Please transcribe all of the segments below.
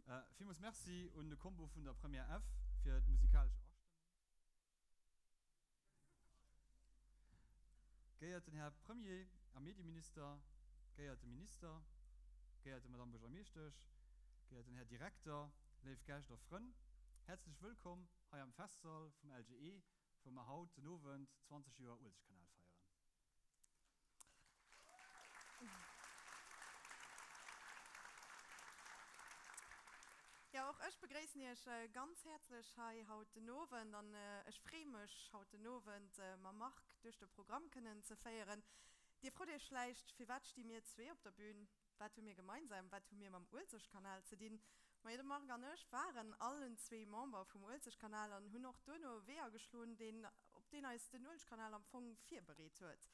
Villmools Merci un de Combo vun der Première F fir d'musikalesch Astëmmung. Geéierten Här Premier a Medieminister, geéierte Minister, geéierte Madame Buergermeeschtesch, geéierten Här Direkter, léif Gäscht a Frënn, häerzlech wëllkomm hei am Festsall vum LGE, wou mer haut den Owend 20 Joer Uelzechtkanal feieren. Jo, och ech begréissen Iech ganz häerzlech hei haut den Owend an ech free mech, haut den Owend mam Marc duerch de Programm kënnen ze féieren. Dir frot Iech vläicht, Firwat sti mir zwee op der Bühn? Wat hu mir gemeinsam? Wat hu mir mam Uelzechtkanal ze dinn? Majo, de Marc an ech waren allen zwee Member vum Uelzechtkanal an hunn och duerno e Wee ageschloen, deen op deen eis den Uelzechtkanal am Fong virbereet huet.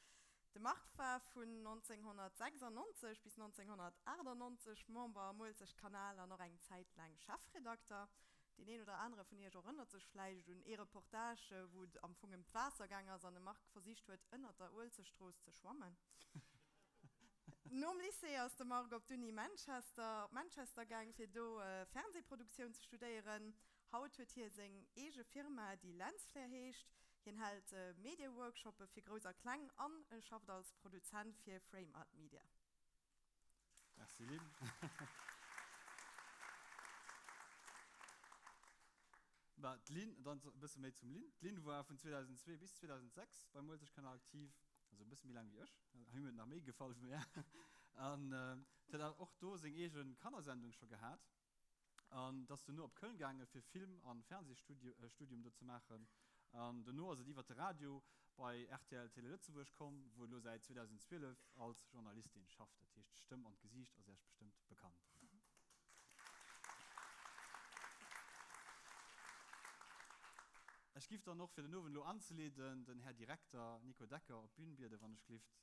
De Marc war vun 1996 bis 1998 Member am Uelzechtkanal an och eng Zäit laang Chefredakter. Deen een oder anere vun iech erënnert sech vläicht un ee Reportage, wou et am Fong ëm d'Waasser gaang ass an de Marc versicht huet, ënnert der Uelzechtstrooss ze schwammen. Nom Lycée ass de Marc op d'Uni Manchester op Manchester gaang fir do Fernsehproduktioun ze studéieren. Haut huet hie seng eege Firma déi Lensflare heescht. Hien hält Medieworkshoppe fir Grouss a Kleng an e schafft als Produzent fir Frame Art Media. Merci Lynn. Bah, d'Lynn, dann e bësse méi zum Lynn. D'Lynn war vun 2002 bis 2006 beim Uelzechtkanal aktiv, also e bësse méi laang wéi ech. Him huet nach méi gefall wéi mär. An huet awer och do seng eege Kannersendung scho gehat. An ass dono op Köln gaange fir Film a Fernsehstudium do ze maachen. An dono ass et iwwer de Radio bei rtl Télé Lëtzebuerg komm, wou et elo säit 2012 als Journalistin schafft. Dat heescht, d'Stëmm an d'Gesiicht ass Iech bestëmmt bekannt. Ech giff dann och, fir den Owend elo anzeleeden, den Här Direkter Nico Decker op d'Bün bieden, wann ech glift.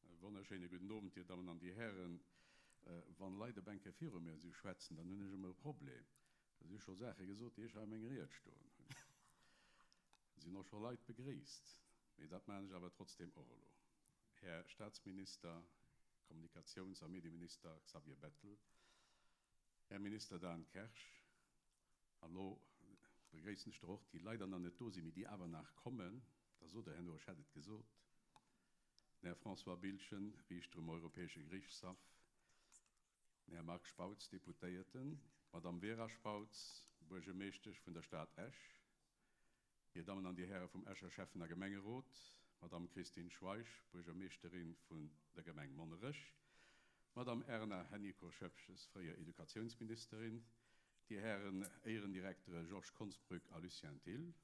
E wonnerschéine gudden Owend, Dir Dammen an Dir Hären. Wann Leit op eng Kéier viru mir esou schwätzen, dann hunn ech ëmmer e Problem. Da si scho Saache gesot, déi ech hei a meng Ried stoen hunn. Et sinn och scho Leit begréisst, mee dat maachen ech awer trotzdem och elo. Här Statsminister, Kommunikatiouns a Medieminister Xavier Bettel, Här Minister Dan Kersch, an elo begréissen ech der och, déi leider nach net do sinn, mee déi awer nach kommen, da sot Der herno, ech hätt et gesot, den Här François Biltgen, Riichter um Europäesche Geriichtshaff, Den Här Marc Spautz, Deputéierten, d'Madame Vera Spautz, Buergermeeschtesch vun der Stad Esch, Dir Dammen an Dir Häre vum Escher Schäffen a Gemengerot, d'Madame Christine Schweich, Buergermeeschterin vun der Gemeng Monnerech, d'Madame Erna Hennicot-Schoepges, fréier Educatiounsministerin, Dir Hären Éierendirektere Georges Konsbrück a Lucien Thill,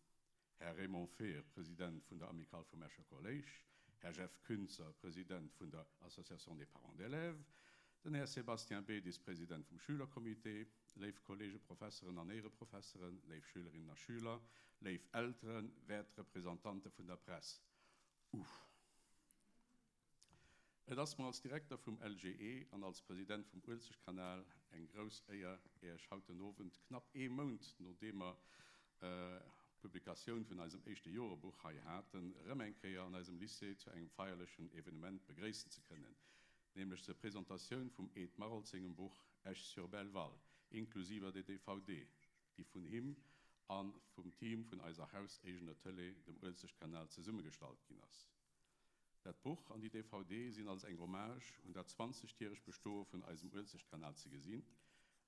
Här Raymond Fehr, President vun der Amicale vum Escher Kolléisch, Här Jeff Künzer, President vun der Association des parents d'élèves, den Här Sébastien Bedis, President vum Schülercomité, léif Kollege Professeren an Éiereprofesseren, léif Schülerinnen a Schüler, léif Elteren, wäert Representante vun der Press. Uff. Et ass mer als Direkter vum LGE an als President vum Uelzechtkanal eng grouss Éier, Äech haut den Owend, knapp ee Mount nodeem mer d'Publikatioun vun eisem éischte Jorebuch hei haten, erëm eng Kéier an eisem Lycée zu engem feierlechen Evenement begréissen ze kënnen, nämlech zur Presentatioun vum Ed Maroldt sengem Buch Esch-sur-Belval, inklusiver der DVD, déi vun him a vum Team vun eiser hauseegener Tëlee, dem Uelzechtkanal, zesummegestallt ginn ass. Dat Buch an déi DVD sinn als eng Hommage un dat zwanzegjäregt Bestoe vun eisem Uelzechtkanal ze gesinn,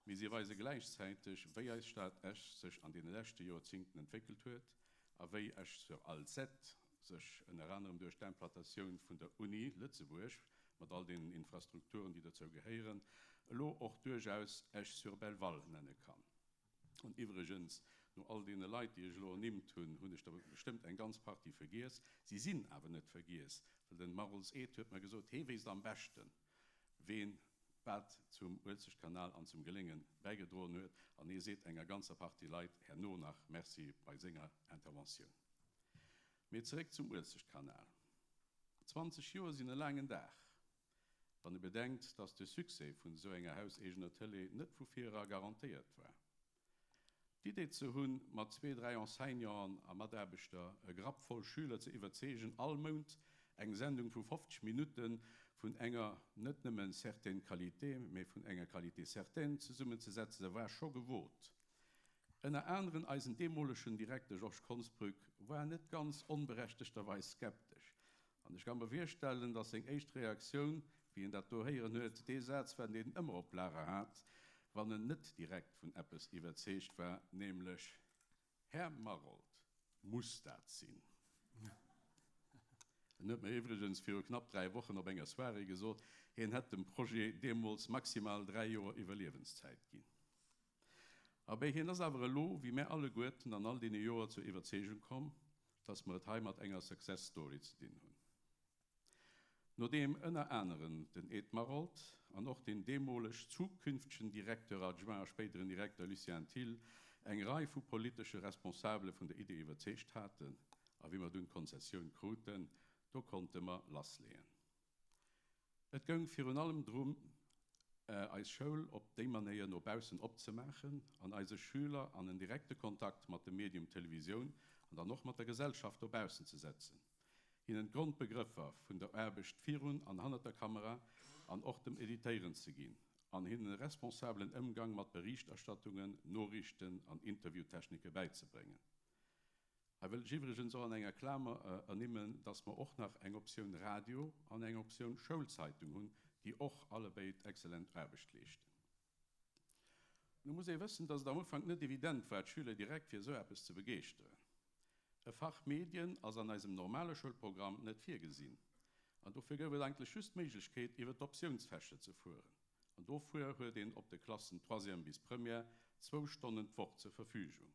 mee si weise gläichzäiteg, wéi eis Stad Esch sech an deene leschte Joerzingten entwéckelt huet a wéi Esch-sur-Alzette sech, ënner anerem duerch d'Implantatioun vun der Uni Lëtzebuerg mat all deenen Infrastrukturen, déi dozou gehéieren, elo och duerchaus Esch-sur-Belval nenne kann. An iwwregens, no all deene Leit, déi ech elo ernimmt hunn, hunn ech der bestëmmt eng ganz Partie vergiess. Si sinn awer net vergiess, well den Marolz Ed huet mer gesot, hee wéisst am beschten, ween wat zum Uelzechtkanal an zum Gelénge bäigedroen huet. An hee seet enger ganzer Partie Leit herno nach Merci bei senger Interventioun. Mee zeréck zum Uelzechtkanal. 20 Joer sinn e laangen Dag. Wann e bedenkt, dass de Succès vun esou enger hauseegener Tëlee net vu vir era garantéiert war. D'Idee ze hunn, mat zwee, dräi Enseignanten a Mataarbechter e Grapp voll Schüler ze iwwerzeegen, all Mount eng Sendung vu 50 Minutte vun enger net nëmmen certaine Qualité, mä vun enger Qualité certaine zesummenzesetzen, war scho gewot. Ënner aneren eisen deemolegen Direkter Georges Konsbrück war net ganz onberechtegterweis skeptesch. An ech ka mer virstellen, dass seng éischt Reaktioun, wéi en dat do héieren huet, dee Saz war, deen en ëmmer op Lager hat, wann en net direkt vun eppes iwwerzeegt war, nämlech, Här Maroldt, muss dat sinn? En huet mer iwwregens viru knapp 3 Wochen op enger Soirée gesot, hien hätt dem Projet deemools maximal 3 Joer Iwwerliewenszäit ginn. Abee, hien ass awer elo, wéi mär alleguerten an all deene Joer, zur Iwwerzeegung komm, dass mer et hei mat enger Success Story ze dinn hunn. Nodeem ënner aneren den Ed Maroldt an och den deemoleg zukünftegen Directeur adjoint a spéideren Direkter Lucien Thill eng Rei vu politesche Responsabele vun der Idee iwwerzeegt haten, a wéi mer dunn d'Konzessioun kruten, do konnte mer lassleeën. Et goung virun allem drum, eis Schoul op déi Manéier no baussen opzemaachen an eise Schüler an en direkte Kontakt mat dem Medium Televisioun an dann och mat der Gesellschaft dobaussen ze setzen, hinnen d'Grondbegrëffer vun der Aarbecht virun an hannert der Kamera an och dem Editéieren ze ginn an hinnen e responsabelen Ëmgang mat Berichterstattungen, Noriichten an Interviewtechnike bäizebréngen. Hei wëll ech iwwregens och an enger Klamer ernimmen, dass mer och nach eng Optioun Radio an eng Optioun Schoulzeitung hunn, déi och allebéid exzellent Aarbecht leeschten. Nu muss ee wëssen, dass et am Ufank net evident war, d'Schüler direkt fir esou eppes ze begeeschteren. E Fach Medien ass an eisem normale Schoulprogramm net virgesinn an dofir gouf et eigentlech just d'Méiglechkeet, iwwer d'Optiounsfächer ze fueren. An dofuer huet een op de Klassen Troisième bis Première zwou Stonnen d'Woch zur Verfügung.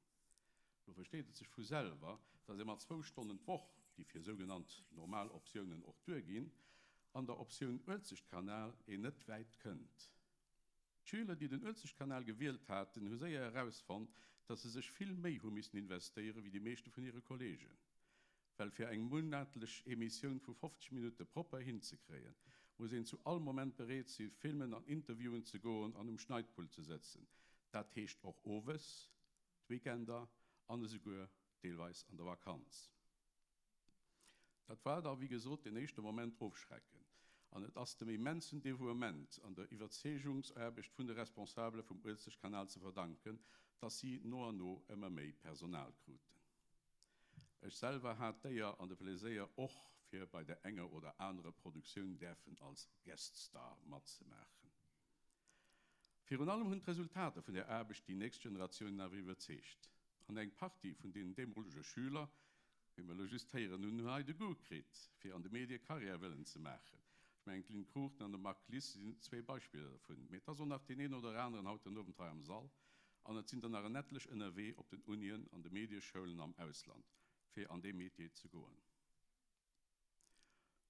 Do versteet et sech vu selwer, datt ee mat zwou Stonnen d'Woch, déi fir sougenannt normal Optiounen och duerginn, an der Optioun Uelzechtkanal een net wäit kënnt. D'Schüler, déi den Uelzechtkanal gewielt haten, hu séier erausfonnt, datt se sech vill méi hu missen investéiere wéi déi meeschte vun hire Kolleegen. Well fir eng monatlech Emissioun vu 50 Minutte propper hinzekréien, muss een zu all Moment bereet si filmen an Interviewen ze goen an um Schneidpult ze sëtzen. Dat heescht och owes, d'Weekender an esouguer deelweis an der Vakanz. Dat war da wéi gesot den éischte Moment ofschreckend an et ass dem immensen Devouement an der Iwwerzeegungsaarbecht vun de Responsabele vum Uelzechtkanal ze verdanken, dass si no an no ëmmer méi Personal kruten. Ech selwer hat d'Éier an de Pleséier och fir bei der enger oder anerer Produktioun däerfen als Guest Star matzemaachen. Virun allem hunn d'Resultater vun där Aarbecht déi nächst Generatiounen awer iwwerzeegt. An eng Partie vun deenen deemolege Schüler, wéi mer elo just héieren hunn, hunn hei de Goût kritt, fir an de Medie Karriär wëllen ze maachen. Ech mengen, d'Lynn Cruchten an de Marc Lies sinn zwee Beispiller dervun. Mee et ass och nach deen een oder aneren haut den Owend hei am Sall. An et sinn der nach en ettlech ënnerwee op den Unien an de Medieschoulen am Ausland, fir an dee Metier ze goen.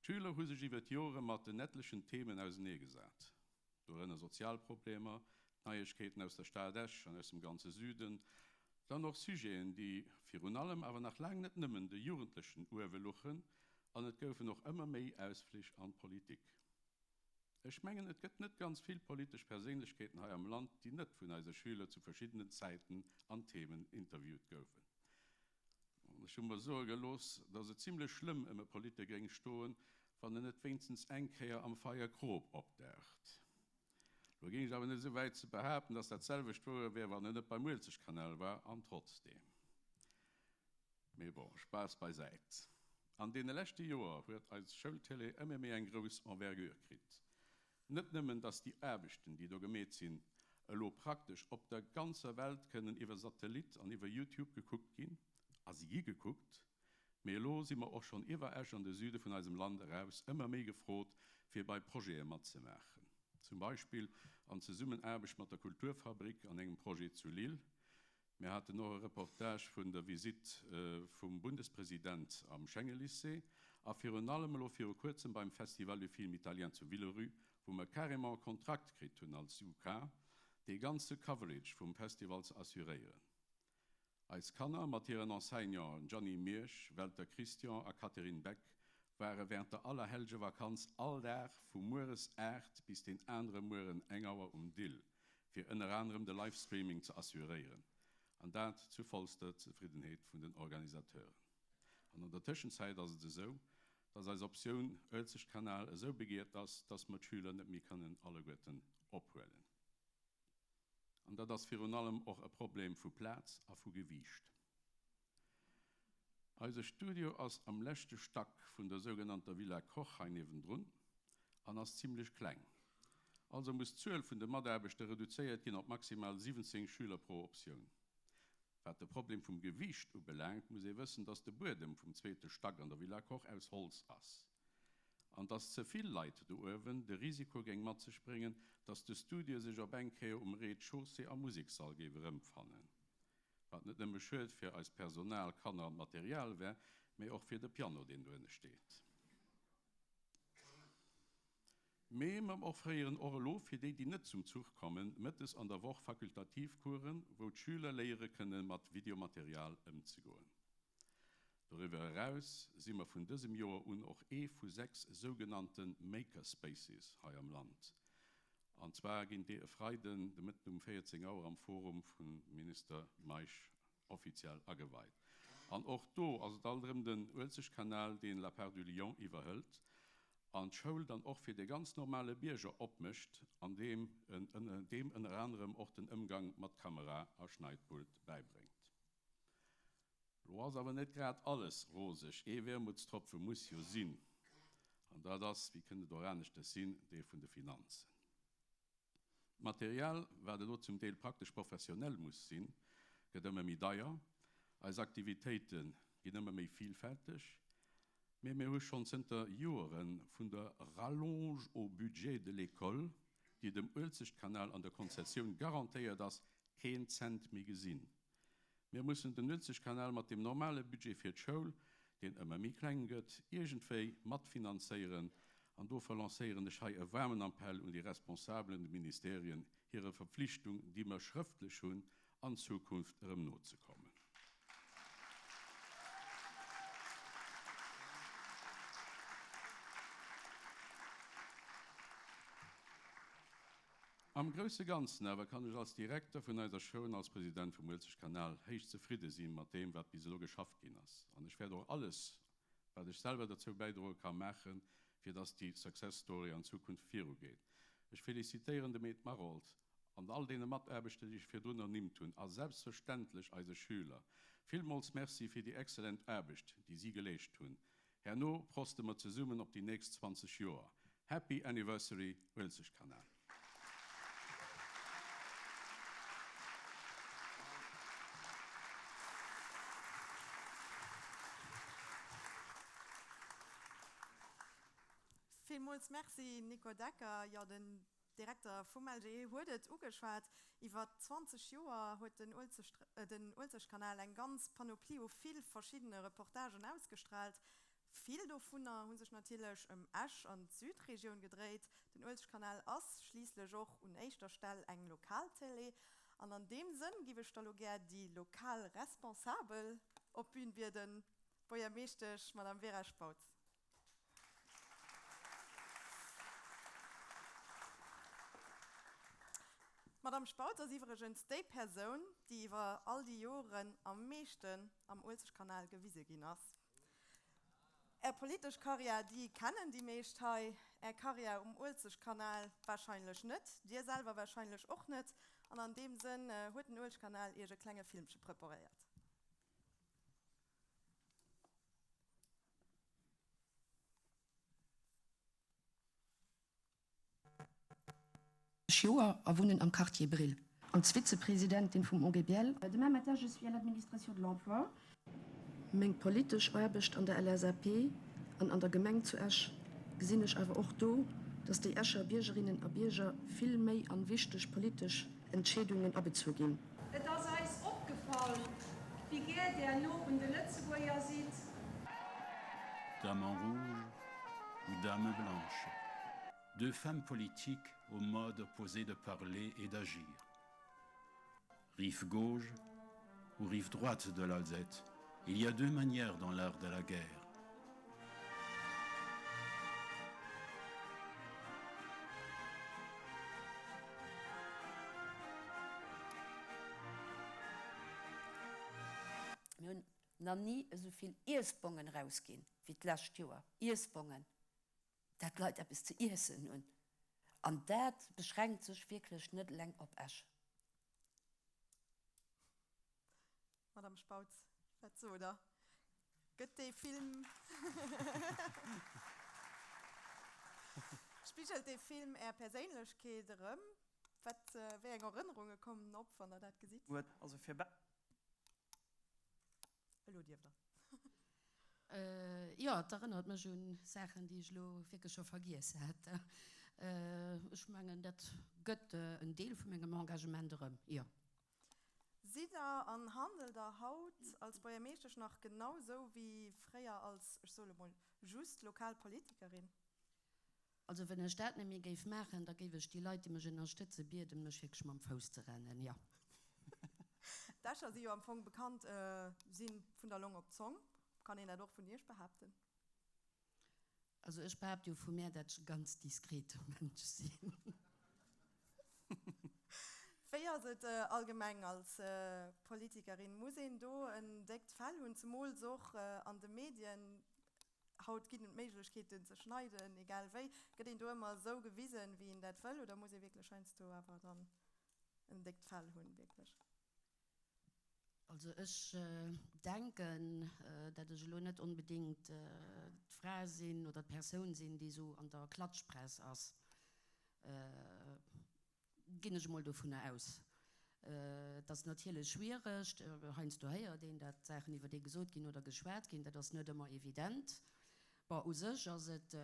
D'Schüler hu sech iwwer d'Jore mat en etlechen Themen auseneegesat, dorënner sozial Problemer, d'Neiegkeeten aus der Stad Esch an aus dem ganze Süden, dann och Sujeten, déi virun allem, awer nach laang net nëmmen, de Jugendlechen uewe luchen, an et goufen och ëmmer méi Ausflich an d'Politik. Ech mengen, et gëtt net ganz vill politesch Perséinlechkeeten hei am Land, déi net vun eise Schüler zu verschiddenen Zäiten an Themen interviewt goufen. An ech hu mer soe gelooss, datt et zimlech schlëmm ëm e Politiker géing stoen, wann en net wéinstens eng Kéier am Feier Krop opdaucht. Lo géing ech awer net esou wäit ze behaapten, datt dat selwecht wouer wär, wann en net beim Uelzechtkanal war. An trotzdeem. Mee bon, Spaass beisäit. An deene leschte Joer huet eis Schoultélé ëmmer méi eng grouss Envergure kritt. Net nëmmen, dass déi Aarbechten, déi do gemeet sinn, elo praktesch op der ganzer Welt kënnen iwwer Satellit an iwwer YouTube gekuckt ginn, a si gi gekuckt, mee elo si mer och schonn iwwer Esch an de Süde vun eisem Land eraus ëmmer méi gefrot, fir bei Projete matzemaachen. Zum Beispill an Zesummenaarbecht mat der Kulturfabrik an engem Projet zu Lille, Mir haten och e Reportage vun der Visitt vum Bundespresident am Schengelycée a virun allem elo viru kuerzem beim Festival du Film Italien zu Villerupt, wou mer carrément e Kontrakt kritt hunn als UK, dee ganze Coverage vum Festival ze assuréieren. Eis Kanner mat hiren Enseignanten Gianni Miersch, Welter Christian a Catherine Beck ware während der Allerhellgevakanz all Dag vu mueres 8 bis deen anere Mueren eng Auer um Dill, fir ënner anerem de Livestreaming ze assuréieren. An dat zu vollster Zefriddenheet vun den Organisateuren. An an der Tëschenzäit ass et esou, dass eis Optioun Uelzechtkanal esou begiert ass, dass mer d'Schüler net méi kënnen alleguerten ophuelen. An dat ass virun allem och e Problem vu Plaz a vu Gewiicht. Eise Studio ass am leschte Stack vun der sougenannter Villa Koch hei niewendrun an ass zimlech kleng. Also muss d'Zuel vun de Mataarbechter reduzéiert ginn op maximal 17 Schüler pro Optioun. Wat de Problem vum Gewiicht ubelaangt, muss ee wëssen, dass de Buedem vum zweete Stack an der Villa Koch aus Holz ass. An dass ze vill Leit do uewen de Risiko géing mat sech bréngen, dass de Studio sech op eng Kéier um Rez-de-chaussée am Musekssall géif erëmfannen. Wat net nëmme schued fir eist Personal, Kanner an d'Material wär, mee och fir de Piano, deen do ënne steet. Mee mer offréieren och elo fir déi, déi net zum Zuch kommen, mëttes an der Woch Fakultativcoursen, wou d'Schüler léiere kënne mat Videomaterial ëmzegoen. Doriwwer eraus si mer vun dësem Joer un och ee vu 6 sougenannte Makerspaces hei am Land. An zwar ginn déi e Freiden de Mëtten um 14 Auer am Forum vum Minister Meisch offiziell ageweit. An och do ass et alt erëm den Uelzechtkanal, deen La Part du Lion iwwerhëlt an d'Schoul dann och fir de ganz normale Bierger opmécht, an deem en deem ënner anerem och den Ëmgang mat Kamera a Schneidpult bäibréngt. Lo ass awer net grad alles roseg, ee Wermutstropfe muss jo sinn, an dat ass, wéi kënnt et och aneschters sinn, dee vun de Finanzen. D'Material, wat elo zum Deel praktesch professionell muss sinn, gëtt ëmmer méi deier, eis Aktivitéite ginn ëmmer méi vilfälteg, mee mir hu schonn zënter Joere vun der Rallonge au budget de l'école, déi dem Uelzechtkanal an der Konzessioun garantéiert ass, keen Cent méi gesinn. Mir mussen den Uelzechtkanal mat deem normale Budget fir d'Schoul, deen ëmmer méi kleng gëtt, iergendwéi matfinanzéieren. An dofir lancéieren ech hei e waarmen Appell un déi Responsabel an de Ministerien, hire Verpflichtung, déi mer schrëftlech hunn, an Zukunft erëm nozekommen. Am grousse Ganzen awer kann ech als Direkter vun eiser Schoul an als President vum Uelzechtkanal héich zefridde si mat deem, wat bis elo geschafft ginn ass. An ech wäert och alles, wat ech selwer derzou bäidroe ka, maachen, fir dass déi Success Story an Zukunft virugeet. Ech felicitéieren dem Ed Maroldt an all deene Mataarbechter, déi ech virdrun ernimmt hunn, a selbstverständlech eise Schüler villmools Merci fir déi excellent Aarbecht, déi si geleescht hunn. Herno proste mer zesummen op déi nächst 20 Joer. Happy Anniversary Uelzechtkanal! Villmools Merci Nico Decker. Jo, den Direkter vum LGE huet et ugeschwat, Iwwer 20 Joer huet den Uelzechtkanal eng ganz Panoplie u vill verschiddene Reportagen ausgestraalt. Vill dovunner hu sech natierlech ëm Esch an d'Südregioun gedréit. Den Uelzechtkanal ass schliisslech och un éischter Stell eng Lokaltélé. An an deem Sënn giff ech da lo gär déi lokal Responsabel op d'Bün bieden, d'Buergermeeschtesch Madame Vera Spautz. D'Madame Spautz ass iwwregens déi Persoun, déi iwwer all déi Joren am meeschten am Uelzechtkanal gewise ginn ass. Är politesch Karriär, déi kennen déi meescht hei, Är Karriär um Uelzechtkanal warscheinlech net, Dir selwer warscheinlech och net. An an deem Sënn huet den Uelzechtkanal Iech e klenge Filmche preparéiert. Joer a wunnen am Quartier Brill. Als Vizepresidentin vum OGBL. Demain matin, je suis à l'administration de l'emploi. Meng politesch Aarbecht an der LSAP an an der Gemeng zu Esch gesinn ech awer och do, dass déi Escher Biergerinnen a Bierger vill méi an wichteg politesch Entscheedungen abezu ginn. Et ass eis opgefall, wéi gär där no un de Lëtzebuerger sidd. Dame en rouge ou dame blanche, deux femmes politiques au mode opposé de parler et d'agir. Rive gauche ou rive droite de l'Alzette, il y a deux manières dans l'art de la guerre. Mir hunn nach ni esou vill Iessbongen erausginn wéi d'lescht Joer. Iessbongen, dat d'Leit eppes ze iessen hunn. An dat beschränkt sech wierklech net eleng op Esch. Madame Spautz, wat sot Der? Gëtt dee Film, spigelt dee Film Är Perséinlechkeet erëm? Wat, wéi eng Erënnerunge kommen op, wann Der dat gesitt? Also fir. Elo dierft Der. Jo, et erënnert mech un Saachen, déi ech elo wierklech scho vergiess hat. Ech mengen, dat gëtt en Deel vu mengem Engagement erëm, jo. Sidd Der an handelt Der haut als Buergermeeschtesch nach genau sou wéi fréier als, ech soe lo mol, just lokal Politikerin? Also wenn ech dat net méi géif maachen, da géif ech déi Leit, déi mech ënnerstëtzen, bieden, mech wierklech mam Fouss ze rennen, jo. D'Escher si jo am Fong bekannt, si vun der Long op d'Zong. Kann een dat och vun Iech behaapten? Also ech behaapte jo vu mär, dat ech e ganz diskrete Mënsch sinn. Wéi ass et allgemeng als Politikerin? Muss een do en déckt Fell hunn, zemools och an de Medien? Haut ginn et Méiglechkeeten ze schneiden, egal wéi. Gëtt een do ëmmer esou gewisen, wéi een dat wëll, oder muss ee wierklech heiansdo awer dann en déckt Fell hunn, wierklech? Also ech denken, dat ech elo net onbedéngt d'Fra sinn oder d'Persoun sinn, déi esou an der Klatschpress ass, ginn ech emol dovunner aus. Et ass natierlech schwiereg, heiansdo héiert een, dat Saachen iwwer ee gesot ginn oder geschwat ginn, dat ass net ëmmer evident. Bon, u sech ass et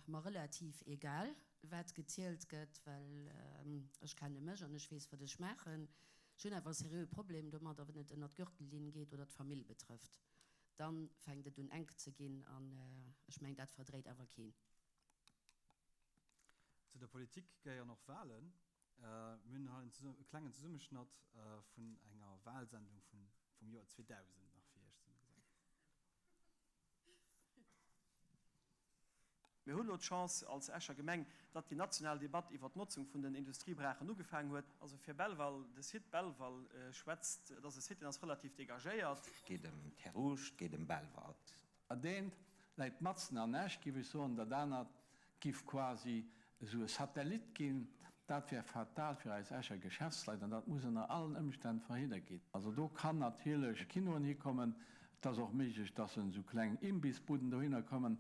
mer relativ egal, wat gezielt gëtt, well ech kenne mech an ech weess, wat ech maachen. Ech hunn awer e seriöe Problem domadder, wann et ënner d'Gürtellinn geet oder d'Famill betrëfft. Da fänkt et un enk ze ginn an ech mengen, dat verdréit awer keen. Zu der Politik gehéieren och Walen. Mir hunn hei e klengen Zesummeschnatt vun enger Walsendung vum Joer 2000 nach fir Iech zesummegesat. Mir hunn elo d'Chance als Escher Gemeng, datt déi national Debatt iwwert d'Notzung vun den Industriebraachen ugefaangen huet. Also fir Belval, de Site Belval schwätzt, et ass e Site, deen ass relativ dégagéiert. Et geet ëm d'Terre Rouge, et geet ëm Belval. Dat eent läit matzen an Esch, giff ech soen, dat anert giff quasi esou e Satellit ginn. Dat wär fatal fir eis Escher Geschäftsleit an dat muss ënner allen Ëmstänn verhinnert ginn. Also do kann natierlech Kinoen hikommen. Et ass och méiglech, dass esou kleng Imbissbuden dohinner kommen.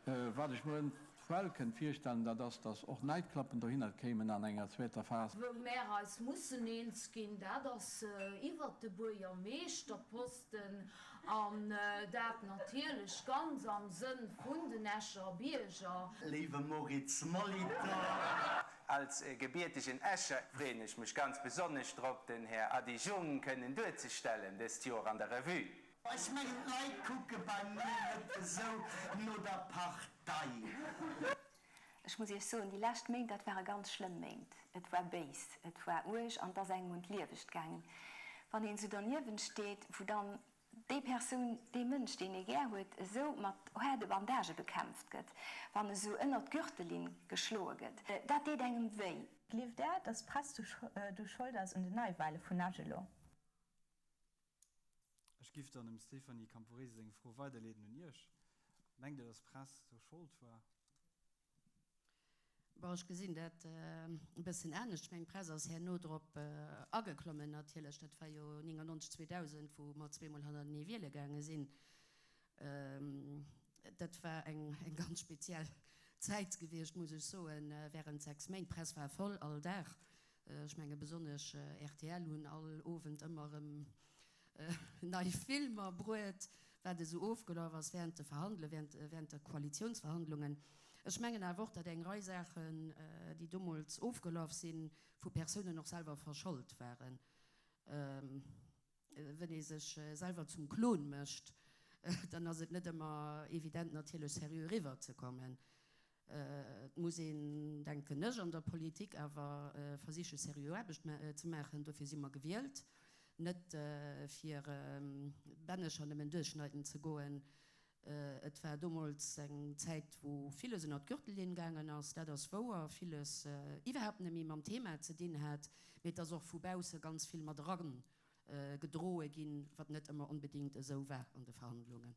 Wat ech mer eventuell kënnt virstellen, dat ass, dass och Nightcluben dohinner kéimen an enger zweeter Phas. Wou mär eis mussen eens ginn, dat ass iwwert de Buergermeeschterposten, an dat natierlech ganz am Sënn vun den Escher Bierger. Léiwe Moritz Molitor. Als gebiertegen Escher freeën ech mech ganz besonnesch drop, den Här Ady Jung kënnen duerzestellen dëst Joer an der Revue. Ech mengen d'Leit kucke bei mir net esou no der Partei. Ech muss Iech soen, déi lescht Méint, dat ware ganz schlëmm Méint. Et war béis, et war uerg an et ass engem un d'Liewegt gaangen, wann een esou derniewent steet, wou dann déi Persoun, dee Mënsch, deen ee gär huet, esou mat haarde Bandagë bekämpft gëtt, wann esou ënnert d'Gürtellinn geschloe gëtt. Dat deet engem wéi. Gleeft Där, dass d'Press du Schold ass un den Neiwahle vun Esch elo? Ech giff dann dem Stéphanie Camporese seng Fro weiderleeden un Iech. Mengt Dir, dass d'Press do Schold war? Bon, ech gesinn dat e bëssen anescht. Ech mengen, d'Press ass herno drop ageklommen natierlech. Dat war jo 99, 2000, wou mer zweemol hannertenee wiele gaange sinn. Dat war eng ganz speziell Zäit gewiescht, muss ech soen, während 6 Méint. D'Press war voll, all Dag. Ech menge besonnesch rtl hunn all Owend ëmmer erëm nei Filmer bruet, wat esou ofgelaf ass während de Verhandelen, während der Koalitionsverhandlungen. Ech mengen awer och, datt eng Rei Saachen, déi deemools ofgelaf sinn, vu Persounen och selwer verschold waren. Wenn ee sech selwer zum Klon mécht, dann ass et net ëmmer evident natierlech seriö eriwwer ze kommen. Et muss een, denken ech, an der Politik awer versiche seriö Aarbecht ze maachen. Dofir si mer gewielt, net fir Bännecher nëmmen duerchschneiden ze goen. Et war domols eng Zäit, wou villes ënner d'Gürtellinn gaangen ass, dat ass wouer, villes iwwerhaapt net méi mam Thema ze dinn hat, mee et ass och vu bausse ganz vill mat eran. gedroe ginn, wat net ëmmer onbedéngt esou war an de Verhandlungen.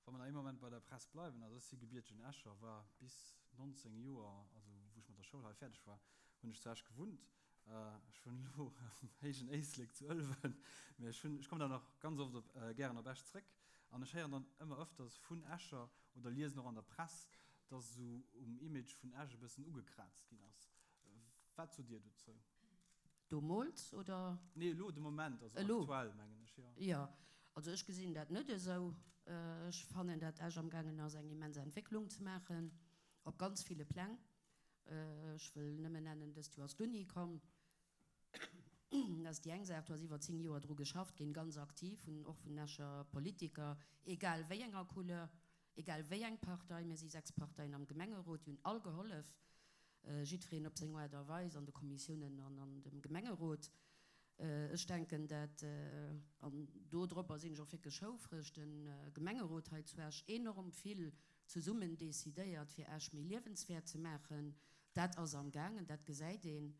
Wa mer nach ee Moment bei der Press bleiwen, also ech si gebiertegen Escher, war bis 19 Joer, also wou ech mat der Schoul hei fäerdeg war, hunn ech zu Esch gewunnt. Ech wunnen elo am héijen Éislek zu Ëlwen, mä ech hunn, ech kommen dann och ganz oft op, gären op Esch zréck an ech héieren dann ëmmer ëfters vun Escher oder liesen och an der Press, dass esou um Image vun Esch e bëssen ugekraazt ginn ass. Wat sot Dir dozou? Domols oder? Nee, elo de Moment, also Elo? aktuell mengen ech, jo. Jo, also ech gesinn dat net esou. Ech fannen, dat Esch amgaangen ass eng immens Entwécklung ze maachen, op ganz ville Pläng. Ech wëll nëmmen nennen, dëst Joer ass d'Uni komm. Dat ass déi eng Saach, do ass iwwer 10 Joer dru geschafft ginn, ganz aktiv vun, och vun Escher Politiker, egal wéi enger Couleur, egal wéi eng Partei. Mir si 6 Parteien am Gemengerot, déi hunn all gehollef, jiddwereen op seng Aart a Weis an de Kommissiounen an an dem Gemengerot. Ech denken, dat, an dodropper sinn ech och wierklech houfreg, de Gemengerot hei zu Esch enorm vill zesummen decidéiert, fir Esch méi liewenswäert ze maachen. Dat ass amgaangen, dat gesäit een.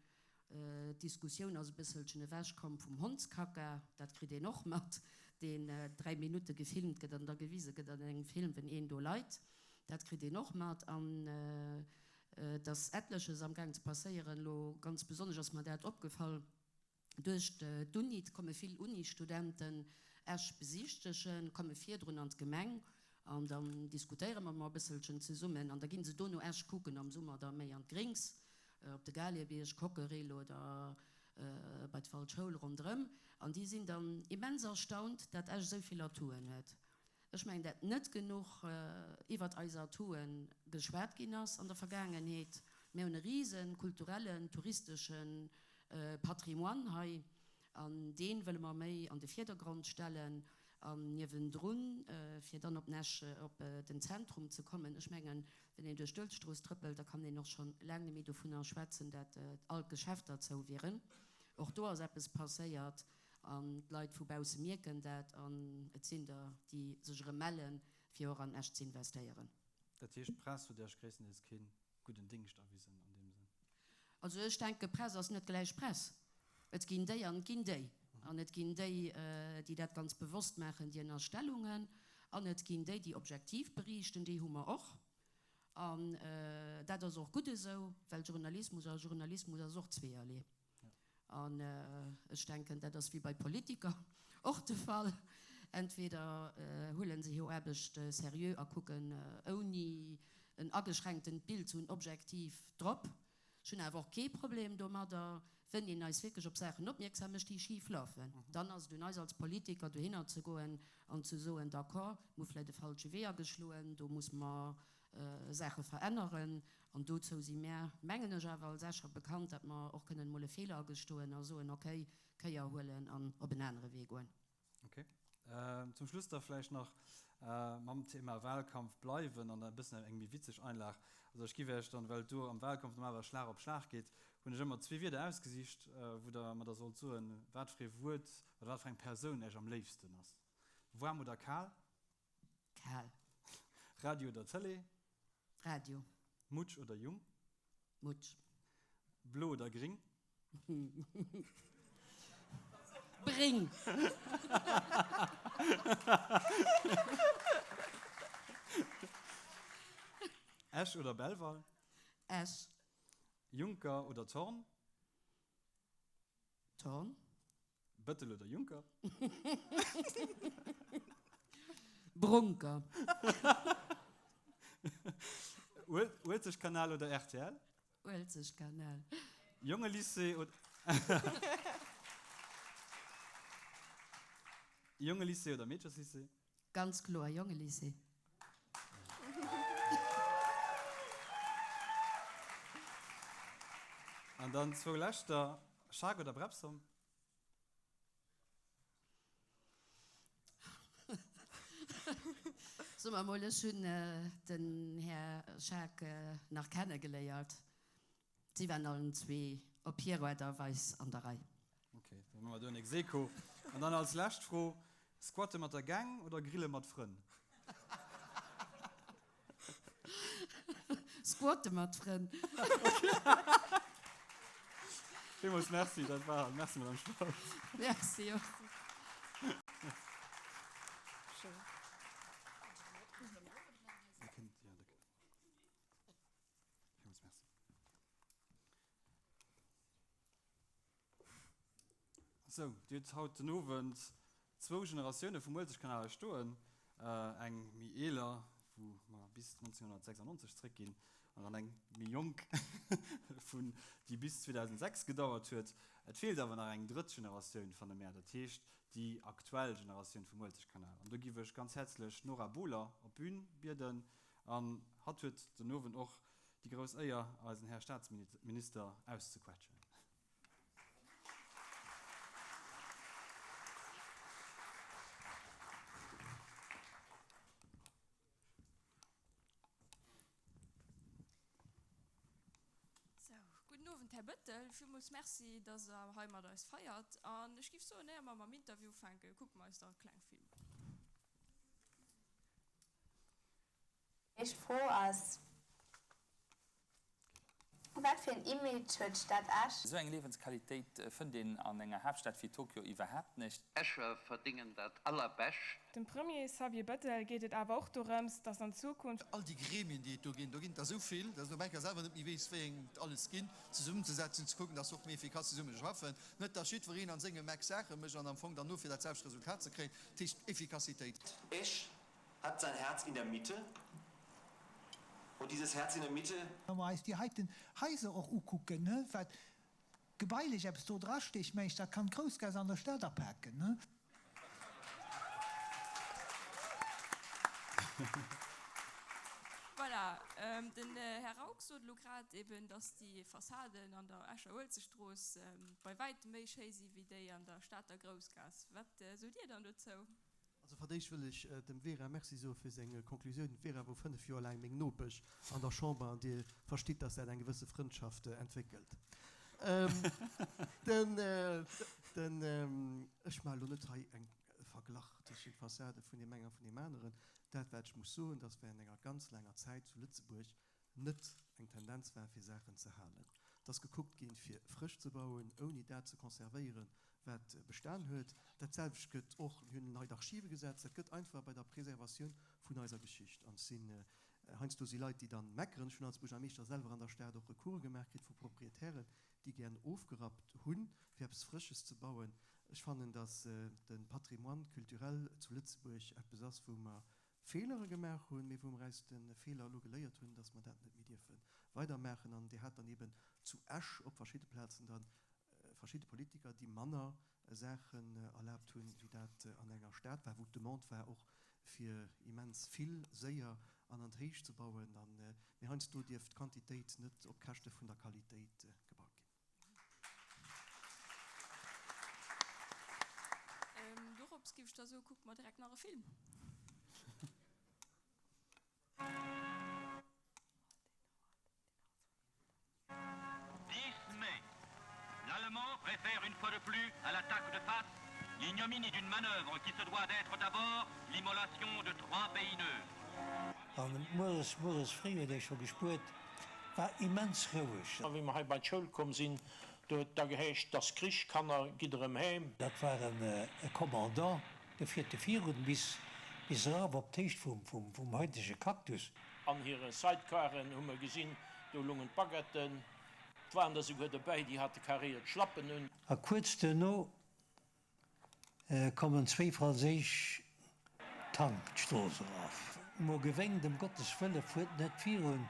D'Diskussioun ass e bësselchen ewechkomm vum Hondskacka, dat kritt een och mat, deen 3 Minutte gefilmt gëtt an da gewise gëtt an engem Film, wenn een do leit. Dat kritt een och mat. An et ass Etleches amgaang ze passéieren. Elo ganz besonnesch ass mer dat opgefall, Duerch d'Uni komme vill Uni-Studenten Esch besichtegen, komme virdrun an d'Gemeng an dann diskutéiere mer mol e bësselchen zesummen an da ginn se dono Esch kucken, am Summer da méi an d'Gréngs, op de Galiebierg, Cockerill oder bei d'Waldschoul ronderëm an déi sinn dann immens erstaunt, dat Esch esou vill Atouen huet. Ech mengen, dat net genuch iwwert eis Atouen geschwat ginn ass an der Vergaangenheet. Mir hunn e rise kulturellen, touristesche Patrimoine hei an dee wëlle mer méi an de Vierdergrond stellen an niewendrun, fir dann op Esch, op den Zentrum ze kommen. Ech mengen, wenn een duerch d'Uelzechtstrooss trëppelt, da kann een och scho laang net méi dovunner schwätzen, dat all d'Geschäfter zou wieren. Och do ass eppes passéiert. An d'Leit vu bausse mierken dat an et sinn der, déi sech erëm mellen, fir och an Esch ze investéieren. Dat heescht, d'Press huet Iech gréisstendeels kee gudden Dingscht erwisen an deem Sënn? Also ech denke, Press ass net gläich Press. Et ginn déi an et ginn déi. An et ginn déi, déi dat ganz bewosst maachen, déi Ënnerstellungen. An et ginn déi, déi objektiv beriichten, déi hu mer och. An dat ass och gutt esou, well Journalismus a Journalismus ass och zweeërlee. An ech denken, dat ass wéi bei Politiker och de Fall, Entweder huele se hir Aarbecht seriö a kucken ouni en ageschränktent Bild ze hunn objektiv drop. Ech hunn awer och kee Problem domadder, wenn een eis wierklech op Saachen opmierksam mécht, déi schif lafen. Dann ass et un eis als Politiker, dohinner ze goen an ze soen, D'accord, mir hu vläicht e falsche Wee ageschloen, do muss mer Saache veränneren. An dozou si mär, mengen ech, awer als Escher bekannt, datt mer och kënnen emol e Feeler agestoen a soen, okay, Kéier huelen an op en anere Wee goen. Okay. Zum Schluss da vläicht nach mam Thema Wahlkampf bleiwen an e bëssen eng méi witzeg Einlag. Also ech giff Iech dann, well et do am Wahlkampf normalerweis Schlag op Schlag geet, hunn ech ëmmer zwee Wierder ausgesicht, wou Der mer da sollt soen, wat fir ee Wuert oder wat fir eng Persoun Iech am léifsten ass. Waarm oder kal? Kal. Radio oder Tëlee? Radio. Mutsch oder Jung? Mutsch. Blo oder gring? Bring. Esch oder Belval? Esch. Juncker oder Thorn? Thorn. Bëttel oder Juncker? Brunker. Uelzechtkanal oder rtl? Uelzechtkanal. Jongelycée oder Jongelycée oder Meedcherslycée? Ganz kloer Jongelycée. An dann zwou leschter, Schaack oder Brepsom? Soe mer emol, ech hunn den Här Schaack nach kennegeléiert. Si waren allen zwee op hir Aart a Weis an der Rei. Ok, da hu mer do en ex aequo. An dann als lescht Fro, Squatte mat der Gang oder grille mat Frënn? Squatte mat Frënn. Villmools Merci, dat war, Merci Madame Spautz. Merci och. Villmools Merci. Sou, Dir hutt haut den Owend zwou Generatioune vum Uelzechtkanal hei stoen. Eng méi eeler, wou mer bis 1996 zréckginn, an dann eng méi jonk, vun déi bis 2006 gedauert huet. Et feelt awer nach eng drëtt Generatioun, fanne mär, dat heescht déi aktuell Generatioun vum Uelzechtkanal. An do giff ech ganz häerzlech d'Nora Bohler op d'Bün bieden. An hatt huet den Owend och déi grouss Éier, eisen Här Staatsminister auszequetschen. Sou, gudden Owend, Här Bettel. Villmools Merci, dass Der hei mat eis feiert. An ech géif soen, éier mer mam Interview ufänken, kucke mer eis da e kleng Film un. Éischt Fro ass, Wat fir en Image huet d'Stad Esch? Esou eng Liewensqualitéit fënnt een an enger Haaptstad wéi Tokio iwwerhaapt nicht. Escher verdingen dat allerbescht. Dem Premier Xavier Bettel geet et awer och dorëms, datt an Zukunft. All déi Gremien, déi et do ginn, do ginn et der esou vill, datt een op eng Kéier selwer net méi weess, wéi eng et alles ginn, zesummenzesetzen, ze kucken, datt se och méi efficace zesumme schaffen. Net, datt jiddwereen a sengem Eck Saache mécht an am Fong dann no fir dat selwecht Resultat ze kréien. Dat heescht Efficacitéit. Esch hat sein Herz in der Mitte und dieses Herz in der Mitte. Wa mer eis déi heiten Haiser och ukucken, wat gebailech eppes do drasteet, meng ech, dat kann d'Groussgaass an der Stad apaken. Voilà, den Här Rauch sot elo grad eben, dass déi Fassaden an der Escher Uelzechtstrooss bei wäitem méi schéi si wéi déi an der Stater Groussgaass. Wat sot Dir dann dozou? Also fir d'éischt wëll ech dem Vera Merci soe fir seng Konklusioun. D'Vera wor 5 Joer laang meng Nopesch an der Chamber an Dir verstitt, dass dat eng gewësse Frëndschaft entwéckelt. Den, den, ech maache lo net hei eng Verglach tëschent Fassade vun deem engen a vun deem aneren. Dat wat ech muss soen, dass während enger ganz laanger Zäit zu Lëtzebuerg net eng Tendenz war fir Saachen ze halen. Et ass gekuckt ginn, fir frësch ze bauen, ouni dat ze conservéieren, wat bestan huet. Dat selwecht gëtt och, mir hunn en neit Archivegesetz, dat gëtt einfach bei der Preservatioun vun eiser Geschicht. An et sinn, heiansdo si Leit, déi dann meckeren. Ech hunn als Buergermeeschter selwer an der Stad och Recourse gemaach kritt vu Proprietären, déi gären ofgerappt hunn, fir eppes Frësches ze bauen. Ech fannen, datt de Patrimoine culturel zu Lëtzebuerg eppes ass, wou mer Feelere gemaach hunn, mee wou mer aus de Feeler elo geléiert hunn, dass mer dat net méi dierfe weidermaachen. An Dir hat dann eben zu Esch op verschidde Plazen da verschidde Politiker, déi manner Saachen erlaabt hunn, wéi dat an enger Stad war, wou d'Demande war och fir immens vill séier an an d'Héicht ze bauen. Mee heiansdo dierf d'Quantitéit net op Käschte vun der Qualitéit gebaut ginn. Dorops giff ech da soen, kucke mer direkt nach e Film. Mai. L'Allemand préfère une fois de plus à l'attaque de face l'ignominie d'une manœuvre qui se doit d'être d'abord l'immolation de trois pays neutres. An mueres, mueres fréi huet ee scho gespuert, war immens roueg. A wéi mer hei bei d'Schoul komm sinn, do huet et da geheescht, 't ass Krich, Kanner, gitt erëm heem. Dat war e Commandant, dee fiert de virun bis bis eraf op d'Héicht vum vum haitege Cactus. An hire Sidecaren hu mer gesinn, do lungen d'Baguetten. 't waren der souguer dobäi, déi hate karéiert Schlappen un. A kuerz duerno kommen zwéi franséisch Tank d'Strooss eraf. Mol gewénkt, Ëm Gottes Wëlle fuert net virun,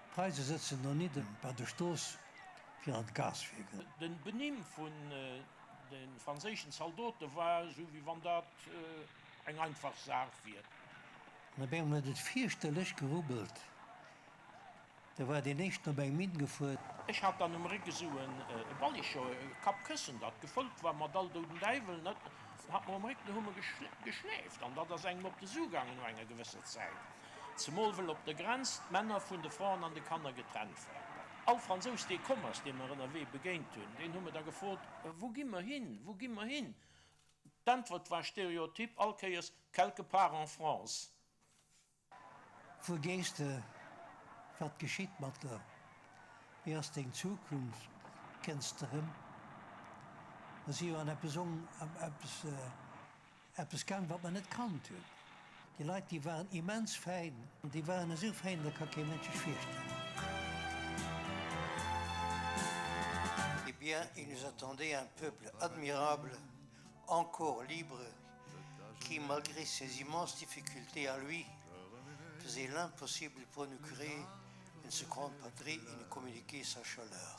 d'Preise sëtzen donidden bei der Strooss fir an d'Gaswierk. Den Benimm vun de franséischen Zaldote war esou, wéi wann dat eng einfach Saach wier. An op engem huet et fierchterlech gerubbelt. Da war deen éischten op eng Minn gefuer. Ech hat dann um Réck esou e Ballicho, e Kappkëssen, dat gefëllt war mat all douden Däiwel, net hat mer um Réck, do hu mer geschläft an dat ass engem op de Su gaangen no enger gewësser Zäit, zemol wëll op der Grenz d'Männer vun de Fraen an de Kanner getrennt waren. All Fransous, dee komm ass, dee mer ënnerwee begéint hunn, deen hu mer da gefrot, Wou gi mer hin, wou gi mer hin? D'Äntwert war stereotyp all Kéiers, Quelque part en France. Wou gees de? Wat geschitt mat der? Wéi ass deng Zukunft? Kenns de rëm? Mer si jo an eppes on, eppes, eppes gaang, wat mer net kannt hunn. Déi Leit, déi waren immens fäin. Déi waren esou fäin, dat ka kee Mënsch sech virstellen. Eh bien, il nous attendait un peuple admirable, encore libre, qui, malgré ses immenses difficultés à lui, faisait l'impossible pour nous créer une seconde patrie et nous communiquer sa chaleur.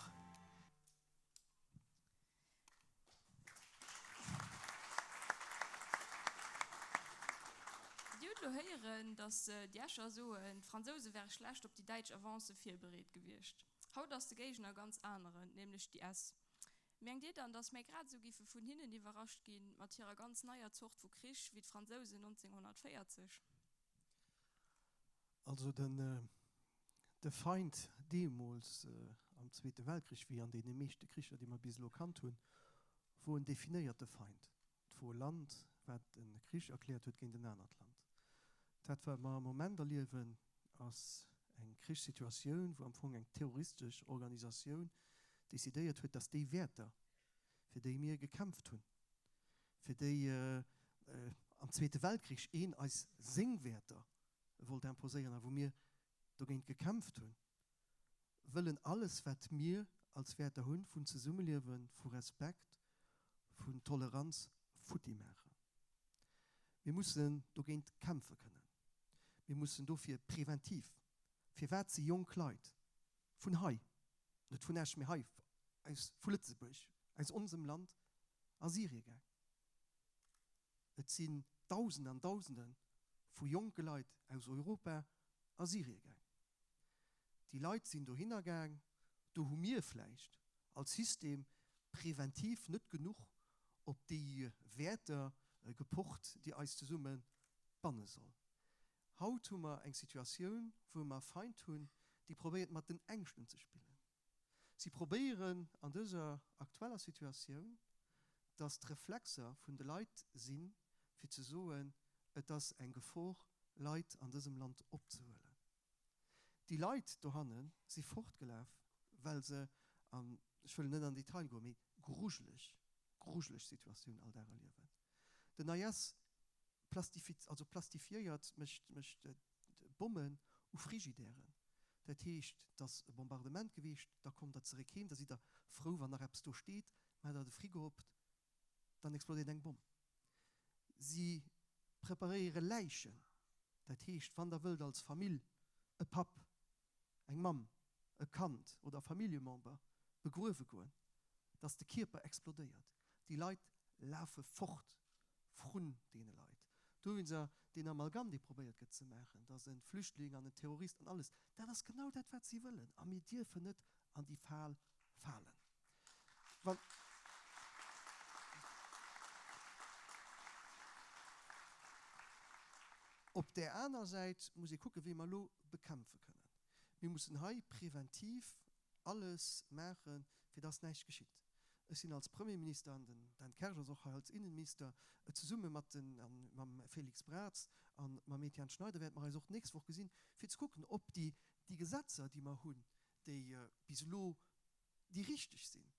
Dir hutt elo héieren, datt déi Escher soen, d'Fransouse wäre schlecht op déi däitsch Avancë virbereet gewiescht. Haut ass de Géigner e ganz aneren, nämlech d'IS. Mengt Dir dann, datt mär grad esou giffe vun hinnen iwwerrascht ginn, mat hirer ganz neier Zort vu Krich, wéi d'Fransousen 1940? Also den de Feind deemools am Zweete Weltkrich, wéi an deene meeschte Kricher, déi mer bis elo kannt hunn, wor en definéierte Feind. Et wor e Land, wat e Krich erkläert huet géint en anert Land. Dat, wat mer am Moment erliewen, ass eng Krichssituatioun, wou am Fong eng terroristesch Organisatioun decidéiert huet, dass déi Wäerter, fir déi mir gekämpft hunn, fir déi am Zweete Weltkrich een eis seng Wäerter wollt imposéieren a wou mir dogéint gekämpft hunn, wëllen alles, wat mir als Wäerter hunn, vun Zesummeliewen, vu Respekt, vun Toleranz, futti maachen. Mir mussen dogéint kämpfe kënnen. Mir mussen dofir preventiv, firwat si jonk Leit vun hei, net vun Esch, mee hei aus, vu Lëtzebuerg, aus onsem Land a Syrie gaang? Et sinn Dausende an Dausende vu jonke Leit aus Europa a Syrie gaang. Déi Leit sinn dohinner gaang. Do hu mir vläicht als System preventiv net genuch op déi Wäerter gepocht, déi eis zesumme banne soll. Haut hu mer eng Situatioun, wou mer e Feind hunn, dee probéiert mat den Ängschten ze spillen. Si probéieren an dëser aktueller Situatioun, dass d'Reflexer vun de Leit sinn, fir ze soen, et ass eng Gefor, Leit an dësem Land opzehuelen. Déi Leit dohanne si fortgelaf, well se, an ech wëll net an den Detail goen, mee grujeleg, grujeleg Situatioun all Dag erliewen. Den IS plastifiz, also plastifiéiert, mécht, mécht Bommen u Frigidairen. Dat heescht, et ass e Bombardement geweecht, da kommt Der zeréck heem, da sidd Der frou, wann nach eppes do steet, maacht Der de Frigo op, dann explodéiert eng Bomm. Si preparéiere Läichen, dat heescht, wann Der wëllt als Famill e Papp, eng Mamm, e Kand oder e Familljemember begruewe goen, dass de Kierper explodéiert. Déi Leit lafe fort vrun deene Leit. Dowéinster deen Amalgam, dee probéiert gëtt ze maachen, dass e Flüchtling an en Terrorist an alles, dat ass genau dat, wat si wëllen. A mir dierfen net an déi Fal falen. Wann. Op där aner Säit muss ee kucken, wéi mer elo bekämpfe kënnen. Mir mussen hei preventiv alles maachen, fir dass näischt geschitt. Ech sinn als Premierminister, an den Dan Kersch ass och hei als Innenminister, zesumme mat den, mam Félix Braz a mam Etienne Schneider wäerte mer eis och d'nächst Woch gesinn, fir ze kucken, ob déi, déi Gesetzer, déi mer hunn, déi bis elo déi richteg sinn,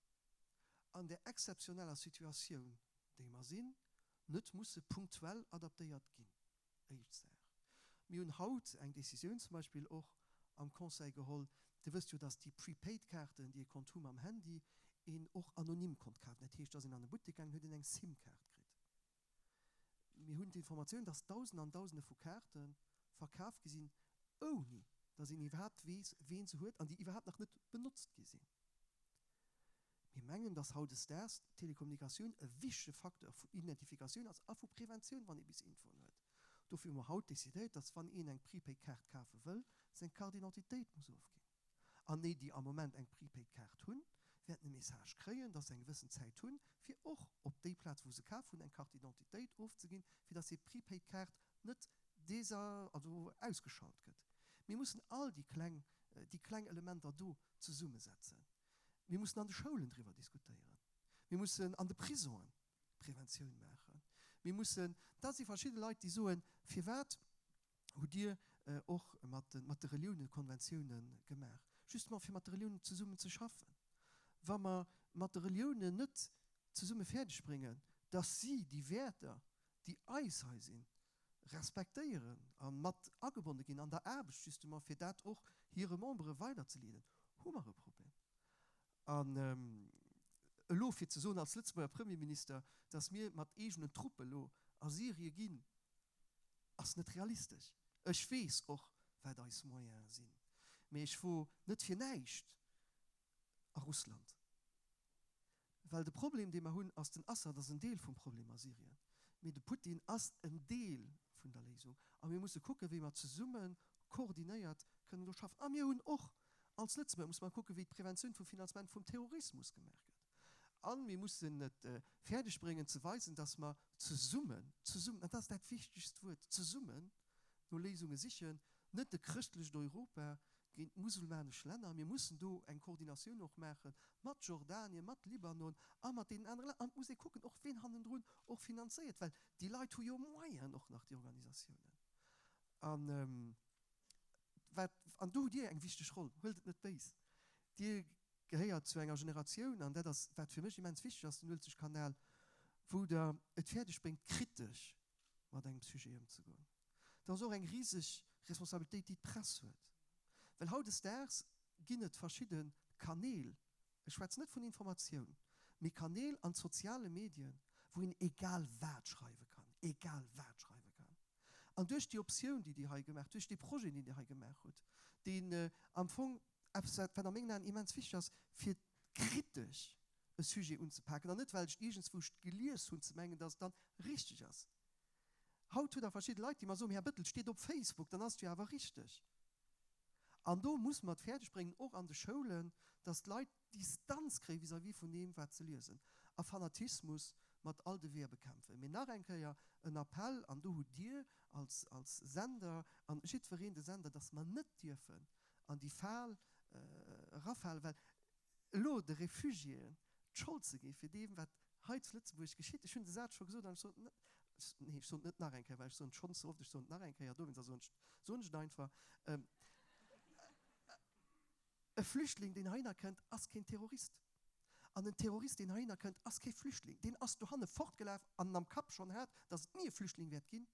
an där exzeptioneller Situatioun, déi mer sinn, net musse punktuell adaptéiert ginn. Éischt Saach. Mir hunn haut eng Décisioun zum Beispill och am Conseil geholl. Dir wësst jo, dass déi Prepaid-Kaarten, déi ee konnt hu mam Handy, een och anonym konnt kafen. Dat heescht, da ass een an e Buttek gaangen, huet een eng SIM-Kaart kritt. Mir hunn d'Informatioun, dass Dausende an Dausende vu Kaarte verkaf gi sinn, ouni dass een iwwerhaapt weess, ween se huet an déi iwwerhaapt nach net benotzt gi sinn. Mir mengen, dass hautdesdaags d'Telekommunikatioun e wichtege Facteur vu Identifikatioun ass a vu Preventioun, wann ee bis Infoen huet. Dofir hu mer haut decidéiert, dass wann een eng Prepaid-Kaart kafe wëll, seng Carte d'identité muss ofginn. An déi, déi am Moment eng Prepaid-Kaart hunn, wäerten e Message kréien, dass se eng gewëssen Zäit hunn, fir och op déi Plaz, wou se kaf hunn, eng Carte d'identité ofzeginn, fir dass hir Prepaid-Kaart net desa-, also ausgeschalt gëtt. Mir mussen all déi kleng, déi kleng Elementer do zesummesetzen. Mir mussen an de Schoulen driwwer diskutéieren. Mir mussen an de Prisongen Preventioun maachen. Mir mussen, da si verschidde Leit, déi soen, Firwat hutt Dir och mat de, mat de Reliounen Konventiounen gemaach? Justement fir mat de Reliounen zesummen ze schaffen. Wa mer mat de Reliounen net zesumme fäerdeg bréngen, dass si déi Wäerter, déi eis hei sinn, respektéieren a mat agebonne ginn an der Aarbecht justement, fir dat och hire Membere weiderzeleeden, hu mer e Problem. An elo fir ze soen als Lëtzebuerger Premierminister, dass mir mat eegenen Truppe elo a Syrie ginn, ass net realistesch. Ech weess och, wat eis Moyene sinn, mee ech wor net fir näischt a Russland. Well de Problem, dee mer hunn, ass, den Assad ass en Deel vum Problem a Syrien, mee de Putin ass en Deel vun der Léisung. A mir musse kucken, wéi mer zesumme koordinéiert kënnen do schaffen. A mir hunn och als Lëtzebuerger, musse mer kucken, wéi d'Preventioun vum Finanzement vum Terrorismus gemaach gëtt. A mir mussen et fäerdeg bréngen ze weisen, dass mer zesummen, zesummen, an dat ass dat wichtegst Wuert, zesummen no Léisunge sichen, net e chrëschtlecht Europa géint musulmanesch Länner. Mir mussen do eng Koordinatioun och maache mat Jordanien, mat Libanon a mat deenen anere Länner. An et muss ee kucken och, ween hannendrun och finanzéiert, well déi Leit hu jo Moyenen och nach, déi Organisatiounen. An wat, an do hutt Dir eng wichteg Roll, huelt et net béis, Dir gehéiert zu enger Generatioun, an dat ass, wat fir mech immens wichteg ass, den Uelzechtkanal, wou Der et fäerdeg bréngt, kritesch mat engem Sujet ëmzegoen. Dat ass och eng riseg Responsabilitéit, déi d'Press huet, well hautdesdaags ginn et verschidde Kanäl, ech schwätzen net vun Informatioun, mee Kanäl an soziale Medien, wou een egal wat schreiwe kann, egal wat schreiwe kann. An duerch déi Optioun, déi Dir hei gemaach, duerch dee Projet, deen Dir hei gemaach hutt, deen am Fong eppes, wat a mengen Aen immens wichteg ass, fir kritesch e Sujet unzepaken an net well ech iergendswou gelies hunn, ze mengen, dass et dann richteg ass. Haut hutt Der verschidde Leit, déi mer soen, Här Bettel, et steet op Facebook, dann ass et jo awer richteg. An do musse mer et fäerdeg bréngen, och an de Schoulen, dass d'Leit Distanz kréie vis-à-vis vun deem, wat se liesen, a Fanatismus mat all de Weeër bekämpfen. Mee nach eng Kéier en Appell, an do hutt Dir als als Sender an jiddwereen de Sender, dass mer net dierfen an déi Fal erafalen, well elo de Refugiéen d'Schold ze gi fir deem, wat hei zu Lëtzebuerg geschitt, ech hunn de Saz scho gesot an ech soen et net, nee, ech soen et net nach eng Kéier, well ech soen et schonn ze oft, ech soen et nach eng Kéier, dowéinster soen ech, soen ech et einfach, E Flüchtling, deen heihinner kënnt, ass keen Terrorist. An en Terrorist, deen heihinner kënnt, ass kee Flüchtling. Deen ass dohanne fortgelaf an en am Kapp schonn hat, datt et ni e Flüchtling wäert ginn.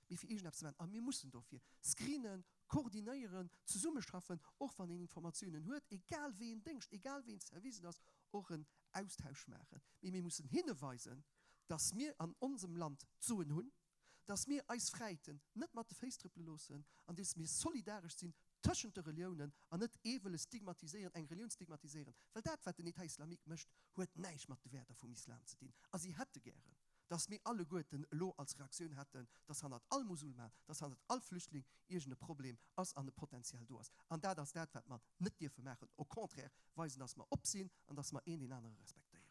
Mee fir iergendeppes ze maachen. A mir mussen dofir screenen, koordinéieren, zesummeschaffen, och wann een Informatiounen huet, egal wéi een Déngscht, egal wéi een Service et ass, och en Austausch maachen. Mee mir mussen hinne weisen, dass mir an onsem Land d'Soen hunn, dass mir eis Fräiten net mat de Féiss trëppele loossen an dass mir solidaresch sinn tëschent de Reliounen an net ee wëlle stigmatiséieren, eng Relioun stigmatiséieren. Well dat, wat den État islamique mécht, huet näischt mat de Wäerter vum Islam ze dinn. A si hätte gären, dass mir alleguerten elo als Reaktioun hätten, dass hannert all Musulman, dass hannert all Flüchtling iergend e Problem ass an e Potenzial do ass. An dat ass dat, wat mer net dierfe maachen, au contraire weisen, dass mer op sinn an dass mer een deen anere respektéieren.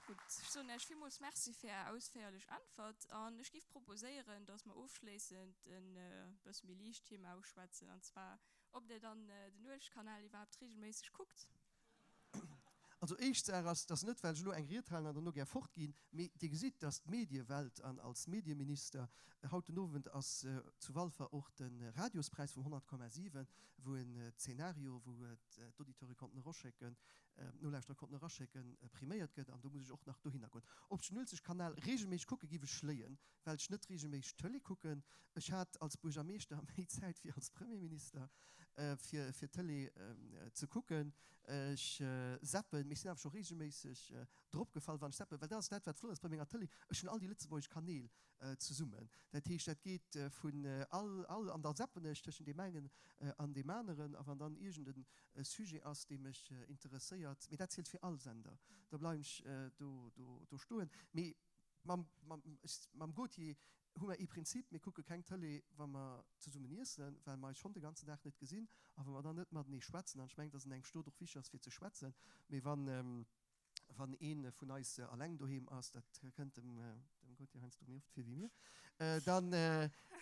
Gutt, ech soen Iech villmools Merci fir Är ausféierlech Äntwert an ech géif proposéieren, dass mer ofschléissend e bësse méi liicht Thema uschwätzen, an zwar ob Der dann den Uelzechtkanal iwwerhaapt reegelméisseg kuckt. Also éischt Saach ass, dass net well ech elo eng Ried halen an derno gär fortginn, mee Dir gesitt, dass d'Mediewelt an als Medieminister, haut den Owend ass zu Walfer och de Radiospräis vum 100,7, wou en Zeenario, wou d'Auditeure konnten eroschécken, d'Nolauschterer konnten eraschécken, priméiert gëtt an do muss ech och nach dohinner goen. Ob ech den Uelzechtkanal reegelméisseg kucke giff ech schléien, well ech net reegelméisseg Tëlee kucken. Ech hat als Buergermeeschter méi Zäit wéi als Premierminister, fir fir Tëlee ze kucken. Ech zappen, mee ech sinn awer scho reegelméisseg dropgefall, wann ech zappen, well dat ass dat, wat flott ass bei menger Tëlee, ech hunn all déi lëtzebuergesch Kanäl zesummen. Dat heescht, dat geet vun all, all, an da zappen ech tëschent deem engen an deem aneren, a wann dann iergend e Sujet ass, dee mech interesséiert, mee dat zielt fir all Sender, da bleiwen ech do, do, do stoen. Mee Mam, mam, mam Gauthier hu mer ee Prinzip, Mir kucke keng Tëlee, wa mer zesummen iessen, well mer eis schonn de ganzen Dag net gesinn a wa mer dann net matenee schwätzen. An ech mengen, dass en engem Stot och wichteg ass, fir ze schwätzen. Mee wann, wann ee vun eis alleng doheem ass, dat kënnt dem, dem Gauthier heiansdo méi oft vir wéi mir, dann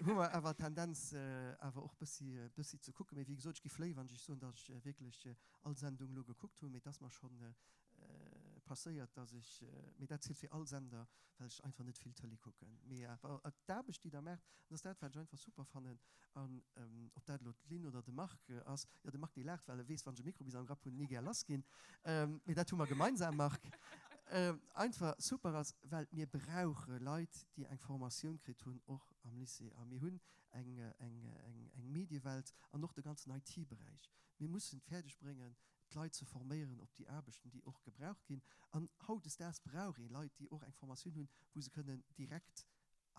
hu mer awer d'Tendenz, awer och bëssi, bëssi ze kucken. Mee wéi gesot, ech gi fléi, wann ech Iech soen, dass ech wierklech all Sendung elo gekuckt hunn. Mee et ass mer schonn. passéiert, dass ech, mee dat zielt fir all Sender, well ech einfach net vill Tëlee kucken, mee awer d'Aarbecht, déi Der maacht, an dat ass dat, wat ech einfach super fannen, an ob dat elo d'Lynn oder de Marc ass, jo, de Marc, dee laacht, well e weess, wann ech e Mikro bis am Grapp hunn, ni gär lass ginn, mee dat hu mer gemeinsam, Marc, einfach super ass, well mir brauche Leit, déi eng Formatioun kritt hunn, och am Lycée, a mir hunn eng, eng, eng Mediewelt an och de ganzen IT-Beräich. Mir mussen et fäerdeg bréngen, d'Leit ze forméieren op déi Aarbechten, déi och gebraucht ginn. An hautdesdaags brauch ee Leit, déi och eng Formatioun hunn, wou se kënnen direkt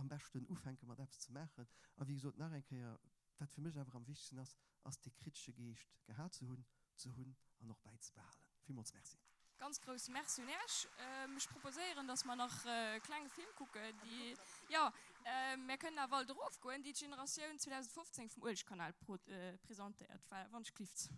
am beschten ufänke mat eppes ze maachen. A wéi gesot, nach eng Kéier, wat fir mech awer am wichtegsten ass, ass dee kritesche Geescht gehat ze hunn, ze hunn an och bäizebehalen. Villmools Merci. Ganz grousse Merci un Äech. Ech proposéieren, dass mer nach e klenge Film kucken, déi, jo, mär kënnen awer alt erofgoen, déi d'Generatioun 2015 vum Uelechkanal presentéiert. Wann ech glift.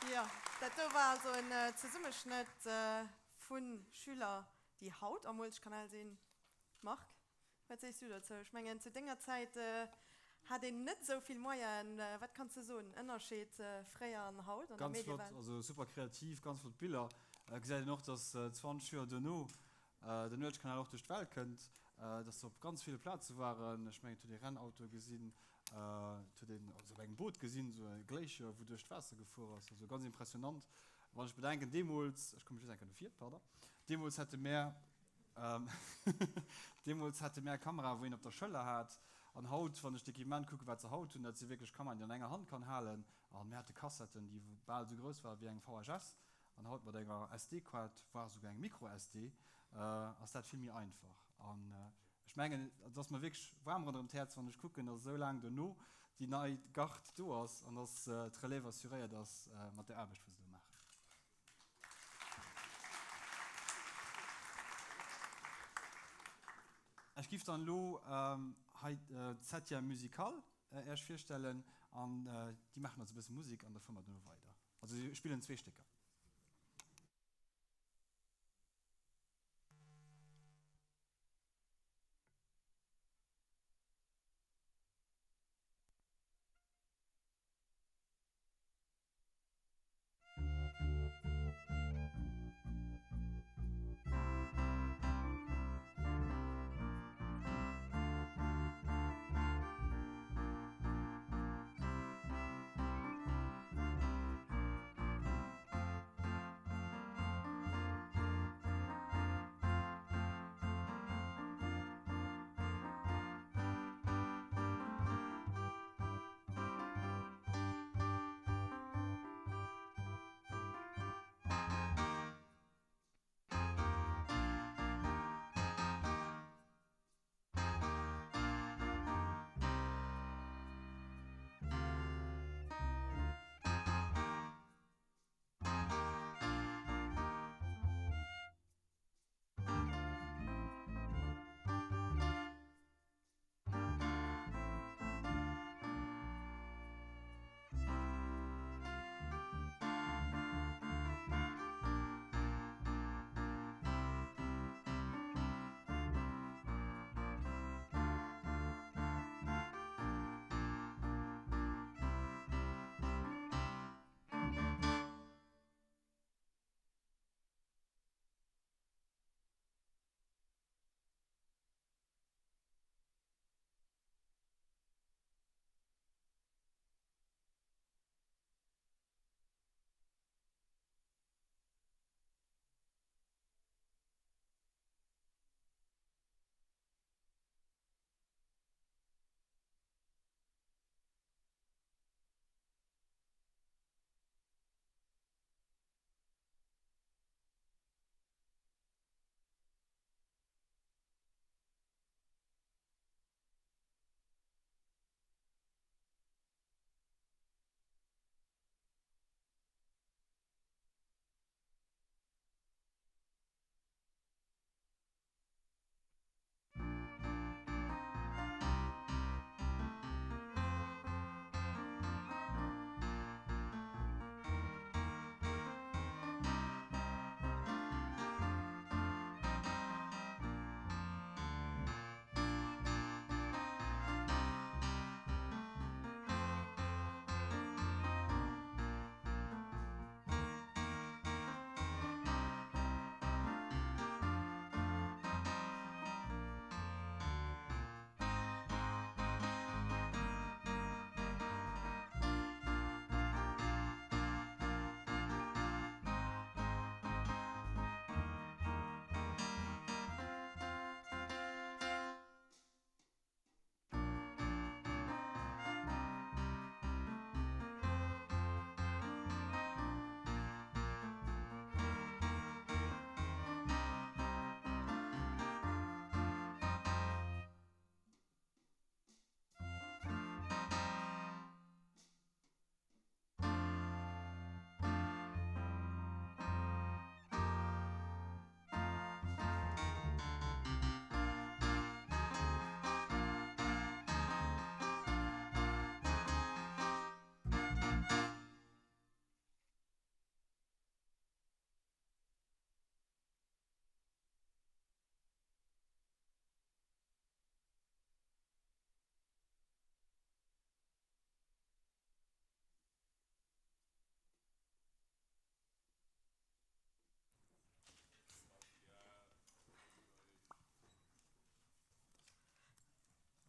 Jo, dat do war also en Zesummeschnëtt vu Schüler, déi haut am Uelzechtkanal sinn. Marc, wat sees du dozou? Ech mengen, zu denger Zäit hat een net esou vill Moyenen. Wat kanns de soen, Ënnerscheed fréier an haut an der Ganz flott, Mediewelt? also super kreativ, ganz flott Biller. Gesäit een och, dass 20 Joer duerno den Uelzechtkanal och duerch d'Welt kënnt, dass se op ganz ville Plaze waren. Ech mengen, et huet ee Rennautoe gesinn, et huet een se op engem Boot gesinn, esou e Glacier, wou duerch d'Waasser gefuer ass. Also ganz impressionant. Wann ech bedenken, deemools, ech komme just eng Kéier no vir, pardon, deemools hätte mär, deemools hate mär Kamerae wou een op der Schëller hat. An haut, wann ech d'Equipement kucken, wat se haut hunn, dat si wierklech Kameraen, déi een an enger Hand kann halen. A mir hate Kassetten, déi bal esou grouss ware wéi eng VHS. An haut mat enger SD-Kaart, voire souguer eng Micro-SD, ass dat vill méi einfach. An ech mengen, et ass mer wierklech waarm ronderëm d'Häerz, wann ech kucken, dass esou laang dono déi nei Gard do ass an dass d'Relève assuréiert ass mat där Aarbecht, wou se do maachen. Ech giff dann elo hei d'Septième Musicale Äech virstellen an déi maachen eis e bësse Musek an da fuere mer dono weider. Also si spillen zwee Stécker.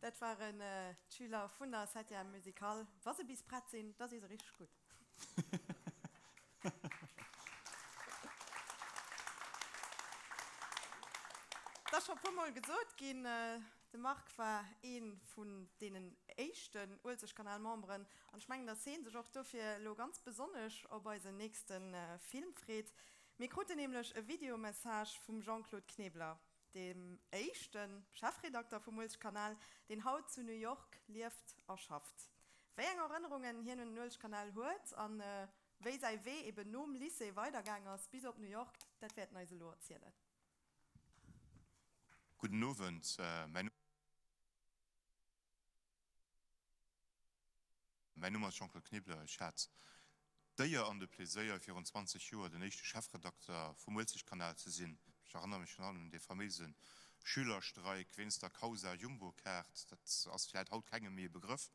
Dat waren d'Schüler vun der Septième Musicale. Wa se bis prett sinn, da si se richteg gutt. Et ass scho e puermol gesot ginn, de Marc war ee vun deenen éischten Uelzechtkanal-Memberen an ech mengen, datt hee sech och dofir elo ganz besonnesch op eisen nächste Film freet. Mir kruten nämlech e Videomessage vum Jean-Claude Knebeler, deem éischte Chefredakter vum Uelzechtkanal, deen haut zu New York lieft a schafft. Wéi eng Erënnerungen hien un den Uelzechtkanal huet a wéi säi Wee eben nom Lycée weidergaang ass bis op New York, dat wäert en eis elo erzielen. Gudden Owend, mäin Numm ass Jean-Claude Knebeler. Ech hat d'Éier an de Pleséier, virun 20 Joer den éischte Chefredakter vum Uelzechtkanal ze sinn. Ech erënnere mech virun allem un dee faméise Schülerstreik wéinst der Causa Jumbo-Kaart. Dat ass vläit haut kengem méi e Begrëff.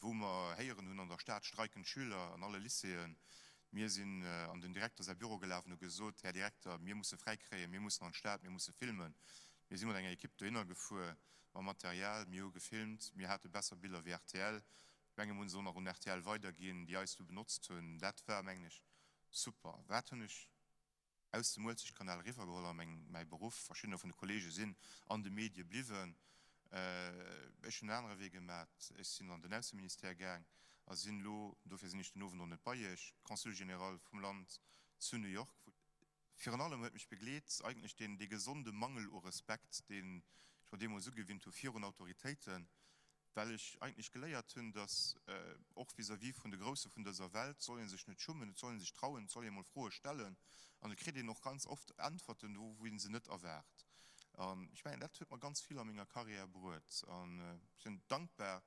Wou mer héieren hunn, an der Stad streiken d'Schüler an alle Lycéeën. Mir sinn an den Direkter säi Büro gelaf an hu gesot, Här Direkter, mir musse fräi kréien, mir mussen an d'Stad, mir musse filmen. Mir si mat enger Ekipp dohinner gefuer, mam Material, mir hu gefilmt, mir hate besser Biller wéi rtl. Ech menge mir hunn se och nach un rtl weiderginn, déi eis du benotzt hunn. Dat war, mengen ech, super. Wat hunn ech aus dem Uelzechtkanal eriwwergeholl a meng, mäi Beruff. Verschiddener vun de Kollege sinn an de Medie bliwwen. Ech hunn en anere Wee gemat. Ech sinn an den Ausseministère gaang a sinn elo, dofir sinn ech den Owend och net bei Iech, Consul général vum Land zu New York. Virun allem huet mech begleet eigentlech deen, dee gesonde Mangel u Respekt, deen ech mer deemools ugewinnt hu virun Autoritéiten. Well ech eigentlech geléiert hunn, datt och vis-à-vis vun de Grousse vun dëser Welt soll ee sech net schummen, et soll ee sech trauen, et soll ee mol Froe stellen an et kritt een och ganz oft Äntwerten do, wou ee se net erwaart. An ech mengen, dat huet mer ganz vill a menger Carrière bruet an ech sinn dankbar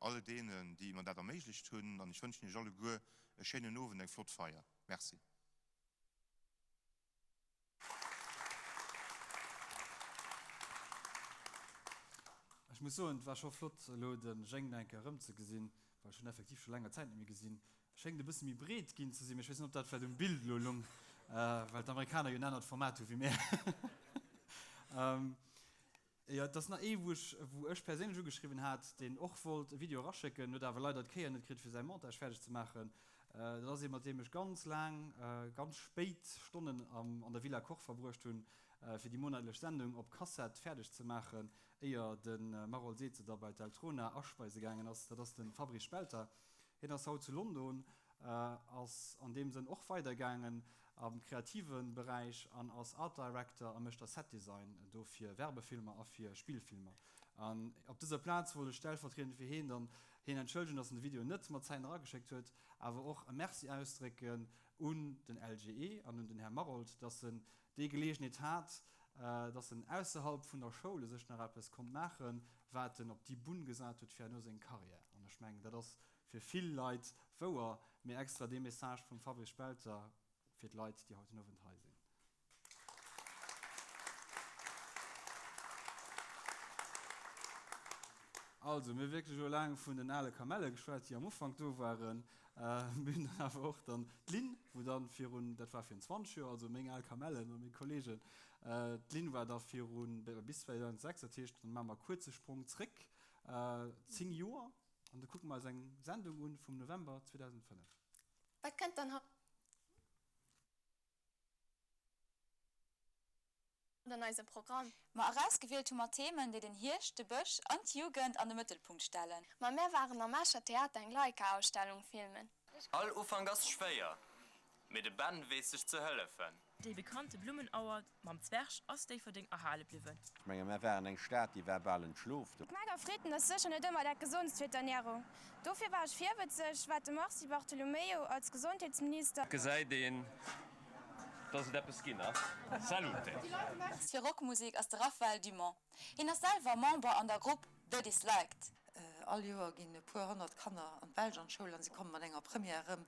alle deenen, déi mer dat erméiglecht hunn an ech wënschen Iech alleguer e schéinen Owend, eng flott Feier. Merci. Ech muss soen, et war scho flott elo de Jeng nach eng Kéier erëmzegesinn, well ech hunn effektiv scho länger Zäit net méi gesinn. E schéngt e bësse méi breet ginn ze sinn, mee ech weess net, ob dat vläicht um Bild elo lung, well d'Amerikaner jo en anert Format hu wéi mär. Jo, et ass nach ee wou ech wou ech perséinlech ugeschriwwen hat, deen och wollt e Video eraschécken, huet awer leider d'Kéier net kritt fir säi Montage fäerdeg ze maachen. Dat ass ee mat deem ech ganz laang, ganz spéit Stonnen am an der Villa Koch verbruecht hunn, fir déi monatlech Sendung op Kassett fäerdeg ze maachen, éier de Marol Seetze da bei d'Eltrona aspeise gaangen ass. Dat ass de Fabrice Spelter. Hien ass haut zu London, ass an deem Sënn och weidergaangen am kreative Beräich an ass Art Director a mécht da Set Design do fir Werbefilmer a fir Spillfilmer. An op dëser Plaz wollt ech stellvertriedend fir hien dann hien entschëllegen, dass en de Video net mat Zäiten erageschéckt huet, awer och e Merci ausdrécken un den LGE an un den Här Maroldt, dass en déi Geleegenheet hat, dass en ausserhalb vun der Schoul u sech nach eppes konnt maachen, wat en op déi Bunn gesat huet fir herno seng Carrière. An ech mengen, dat ass fir vill Leit wouer, mee extra dee Message vum Fabrice Spelter fir d'Leit, déi haut den Owend hei sinn. Also, mir hu wierklech elo laang vun den ale Kamelle geschwat, déi am Ufank do waren. Mir hunn dann awer och dann d'Lynn, wou dann virun, dat war virun 20 Joer, also meng al Kamellen a meng Kollegen, d'Lynn war da virun, bis 2006, dat heescht, dann maache mer e kuerze Sprong zréck, 10 Joer, an da kucke mer eis eng Sendung un vum November 2005. Wat kënnt dann haut an eise Programm? Ma erausgewielt hu mer Themen, déi den Hierscht, de Bësch an d'Jugend an de Mëttelpunkt stellen. Ma mär waren am Escher Theater eng Leica-Ausstellung filmen. All Ufank ass schwéier, mee de Ben weess sech ze hëllefen. Déi bekannte Blummenauer mam Zwerg ass Déifferdeng erhale bliwwen. Ech menge mär waren eng Stad, déi war bal entschlof. D'Meck a Fritten ass sécher net ëmmer dat gesondst fir d'Ernärung. Dofir war ech virwëtzeg, wat de Mars Di Bartolomeo als Gesondheetsminister. Gesäit een dass et eppes ginn ass. Salute! Fir Rockmusek ass de Raphaël Dumont. Hien ass selwer Member an der Grupp The Disliked. All Joer ginn e puer 100 Kanner an d'Belsch an d'Schoul an se komme mat enger Première erëm.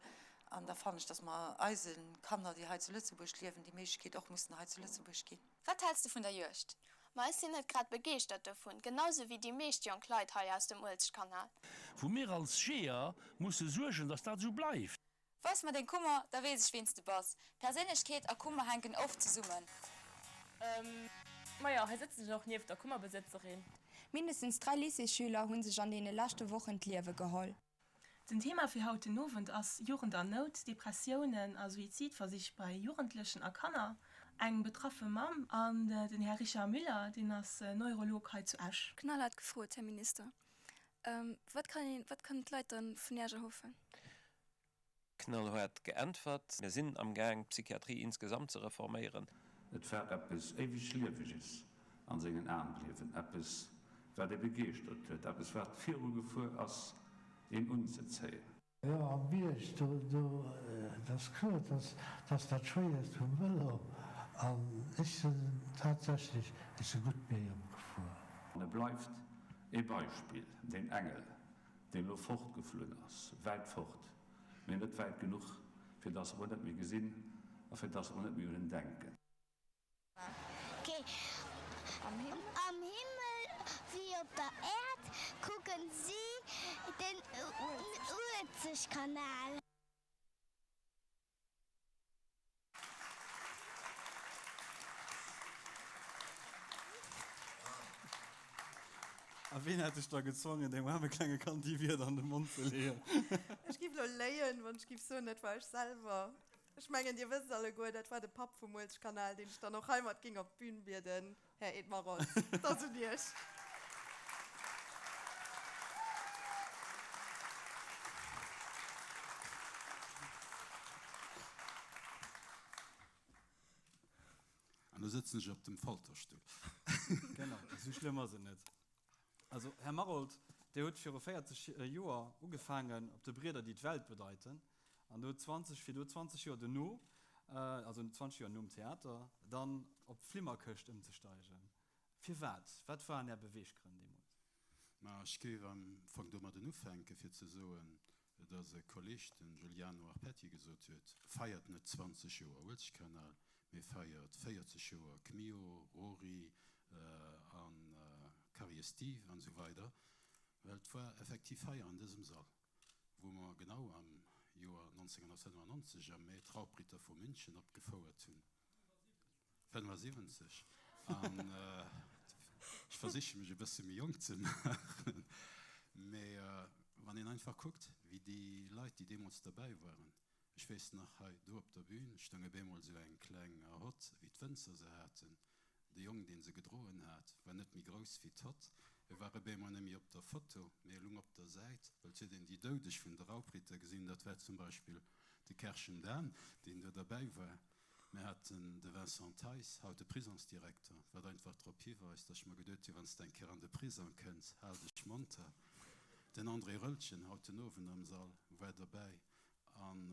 An da fannen ech, datt mer eise Kanner, déi hei zu Lëtzebuerg liewen, déi Méiglechkeet och mussen hei zu Lëtzebuerg ginn. Wat häls de vun der Juegd? Ma ech sinn net grad begeeschtert dovun, genau sou wéi déi meescht jonk Leit hei aus dem Uelzechtkanal. Wou mir als Jeeër musse suergen, dass dat esou bleift. Weis mer deng Kummer, da weess ech ween s de bass. Perséinlechkeet a Kummer hänken oft zesummen. Majo, hei sëtzen ech och nieft der Kummerbesëtzerin. Mindestens 3 Lycéesschüler hu sech an deene leschte Wochen d'Liewe geholl. Den Thema fir haut den Owend ass Jugend an Nout, Depressiounen a Suizidversich bei Jugendlechen a Kanner. Eng betraffe Mamm an den Här Richard Müller, deen ass Neurolog hei zu Esch. Knallhaart gefrot, Här Minister, wat kann een, wat kënnen d'Leit dann vun Iech erhoffen? Knallhaart geäntwert, Mir sinn am Gaang, d'Psychiatrie insgesamt ze reforméieren. Et war eppes éiweg Lieweges an sengen Aen bliwwen, eppes, wat ee begeeschtert huet, eppes, wat virugefuer ass, een unzezéien. Jo, am Bierg, do, do, et ass kloer, dass, dass dat Schwéierst vum Vëlo, an ech sinn tatsächlech, ech si gutt biergop gefuer. An e bleift ee Beispill, deen Engel, deen elo fortgeflunn ass, wäit fort, mee net wäit genuch, fir dass mer en net méi gesinn a fir dass mer net méi un en denken. Am Himmel wéi op der Äerd kucken si den Uelzechtkanal. A ween hat dech da gezwongen, dengem aarme klenge Kand déi Wierder an de Mond ze leeën? Ech giff elo léien, wann ech giff soen, dat war ech selwer. Ech mengen, Dir wësst alleguer, dat war de Papp vum Uelzechtkanal, deen ech dann och heimat ging op d'Bün bieden. Här Ed Maroldt, et ass un Iech. An do sëtzen ech op dem Folterstull. Genau, esou schlëmm ass et net. Also, Här Maroldt, Dir hutt viru 40 Joer ugefaangen op de Brieder, déi d'Welt bedeiten, an do 20, fir do 20 Joer dono, also 20 Joer nom Theater, dann op d'Flimmerkëscht ëmzesteigen. Firwat? Wat waren Är Beweeggrënn deemools? Ma ech géif am Fong domadden ufänken, fir ze soen, dass e Kolleg, den Giuliano Arpetti, gesot huet, Feiert net 20 Joer Uelzechtkanal, mee feiert 40 Joer Kmio, Rori a Carrier Steve an esou weider, well et war effektiv hei an dësem Sall, wou mer genau am Joer 1995 am Mee d'Raubritter vu München opgefouert hunn, 75, an ech versiche mech e bësse méi jonk ze maachen, mee wann een einfach kuckt, wéi déi Leit, déi deemools derbäi waren, ech weess nach, hei do op der Bühn stoung op eemol esou eng kleng Hott, wéi d'Wënzer se haten, De Jong, deen se gedroen hat, war net méi grouss wéi d'Hott. E war op eemol net méi op der Foto, mee e lung op der Säit, well 't huet een déi Doudeg vun de Raubritter gesinn. Dat war zum Beispill de Kerschen Dan, deen do derbäi war. Mir haten de Vincent Theis, haut de Prisongsdirekter, wat einfach drop hiweist, datt ech mer geduet hu, wann s de eng Kéier an de Prisong kënns, hal dech monter. Den André Roeltgen, haut den Owend am Sall, war derbäi. An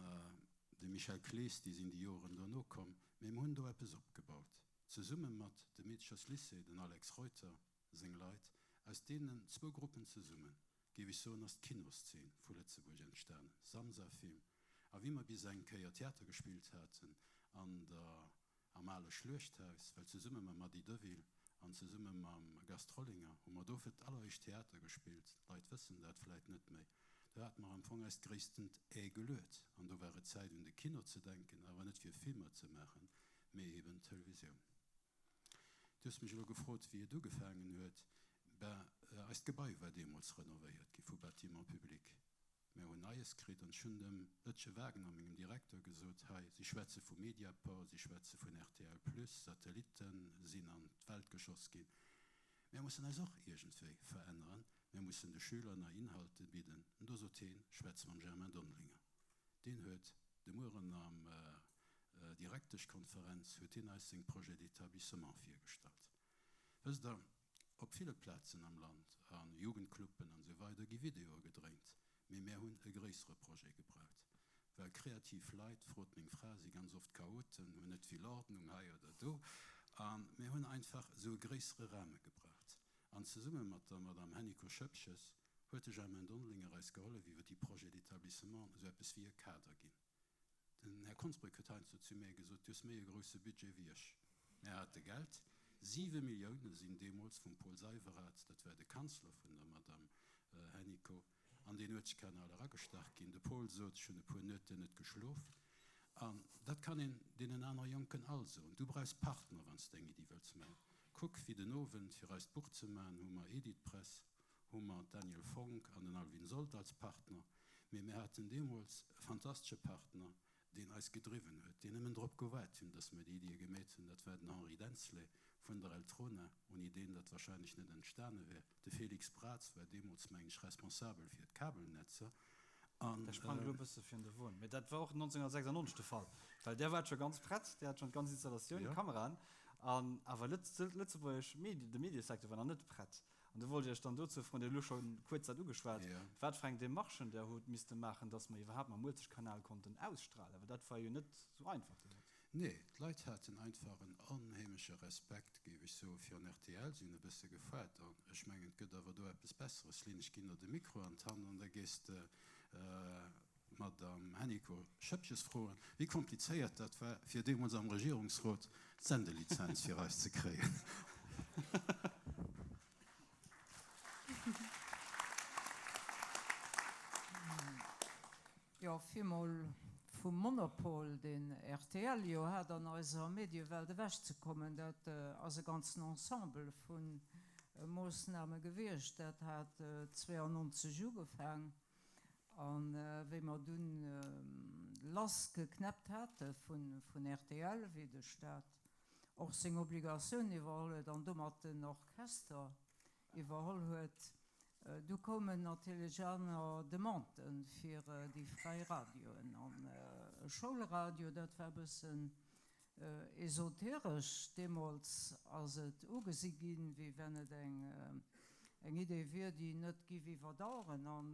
de Michel Clees, déi sinn déi Joren dono komm. Mee mir hunn do eppes opgebaut, zesumme mat dem Meedecherslycée, den Alex Reuter seng Leit. Aus deenen zwou Gruppen zesumme, géif ech soen, ass d'Kinoszeen vu Lëtzebuerg entstanen, Samsa-Film. A wéi mer bis eng Kéier Theater gespillt haten an der, am ale Schluechthaus, well zesumme mam Mady Deville an zesumme mam Gast Rollinger hu mer do fir d'alleréischt Theater gespillt, d'Leit wëssen dat vläit net méi, do hate mer am Fong eist gréisstent Ä geluet an do war et Zäit un de Kino ze denken, awer net fir Filmer ze maachen, mee eben Televisioun. Du hues mech elo gefrot, wéi et ugefaangen huet. Ben, eist Gebai war deemools renovéiert gi vu Bâtiments publics. Mär hunn Neies kritt an ech hunn dem Lëtche Wagner, mengem Direkter, gesot, hei, si schwätze vu Mediaport, si schwätze vun rtl Plus, Satellitte sinn an d'Welt geschoss ginn. Mär mussen eis och iergendwéi veränneren, mär mussen de Schüler nei Inhalte bidden. An do sot heen, schwätz mam Germain Dondelinger. Deen huet de Mueren am Direkteschkonferenz huet hien eis seng Projet d'établissement virgestallt. Wësst Der, op ville Plazen am Land, a Jugendcluben an esou weider gi Videoe gedréint, mee mär hunn e gréissere Projet gebraucht. Well kreativ Leit, frot meng Fra, si ganz oft Chaoten, hunn net vill Ordnung hei oder do. A mär hunn einfach esou e gréissere Rahme gebraucht. An zesumme mat der Madame Hennicot-Schoepges huet de Germain Dondelinger eis gehollef iwwer déi Projets d'établissement esou eppes wéi e Kader ginn. Den Här Konsbrück huet heiansdo zu mär gesot, Du hues méi e grousse Budget wéi ech. Mär hate Geld. Siwe Millioune sinn deemools vum Paul Seiwerath, dat war de Kanzler vun der Madame Hennicot, an deen Uelzechtkanal eragestach ginn. De Paul sot, Ech hunn e puer Nueten net geschlof. An dat kann een deenen anere Jonken all soen, Du brauchs Partner, wann s de eng Iddi wëlls maachen. Kuck wéi den Owend, fir eist Buch ze maachen, hu mer Editpress, hu mer d'Danièle Fonck an den Alvin Sold als Partner. Mee mir haten deemools e fantastesche Partner, deen eis gedriwwen huet, deen nëmmen drop gewaart hunn, dass mer déi Iddie gemeet hunn, dat war den Henri Denzlé vun der Eltrona, ouni deen dat wahrscheinlech net entstane wär. De Félix Braz war deemools, mengen ech, responsabel fir d'Kabelnetzer. An. Ech sprange lo e bësse virun de Won, mee dat war och 1996 de Fall, well där waart scho ganz prett, där hat schonn d'ganz Installatioun, d'Kameraen, an awer d'lëtzebuergesch Medien, de Mediesecteur war nach net prett. An do wollt ech Iech dann dozou froen, Dir hutt elo scho kuerz dat ugeschwat, wat fir eng Demarchen Der hutt misste maachen, dass mer iwwerhaapt mam Uelzechtkanal konnten ausstrahlen, well dat war jo net esou einfach deemools. Nee, d'Leit haten einfach en onheemleche Respekt, géif ech soen, virun rtl. Si hunn e bësse gefaart. An ech mengen, et gëtt awer do eppes Besseres. Lynn, ech ginn der de Mikro an d'Hand an da gees de d'Madame Hennicot-Schoepges froen, wéi komplizéiert dat war, fir deemools am Regierungsrot d'Sendelizenz fir eis ze kréien. Jo, fir mol vum Monopol, deen rtl jo hat, an eiser Mediewelt ewechzekommen, dat ass e ganzen Ensemble vu Moossname gewiescht. Dat hat 92 ugefaang, a wéi mer dunn lassgeknäppt hate vun rtl, wéi de Staat och seng Obligatioun iwwerholl huet an domat den Orchester iwwerholl huet, du koumen natierlech aner Demandë fir déi fräi Radioen. An e Schoulradio, dat war e bëssen esoteresch. Deemools ass et ugesi ginn, wéi wenn et eng Idee wier, déi net giff iwwerdaueren. An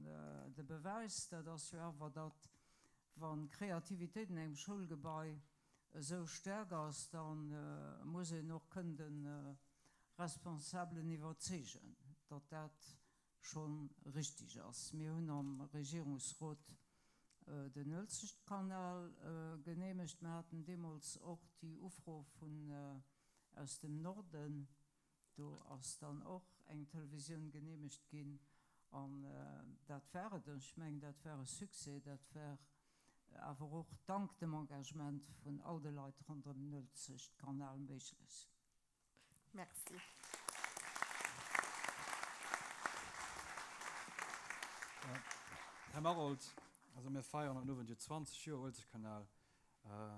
de Bewäis, dat ass jo awer, datt wa Kreativitéit an engem Schoulgebai esou staark ass, da muss een och kënnen de Responsabelen iwwerzeegen, datt dat scho richtig ass. Mir hunn am Regierungsrot den Uelzechtkanal genehmegt. Mir haten deemools och déi Ufro vun aus dem Norden. Do ass dann och eng Televisioun genehmegt ginn. An dat war et. Ech mengen, dat war e Succès. Dat war awer och dank dem Engagement vun all de Leit ronderëm den Uelzechtkanal méiglech. Merci. Här Maroldt, also mir feieren haut Owend jo 20 Joer Uelzechtkanal.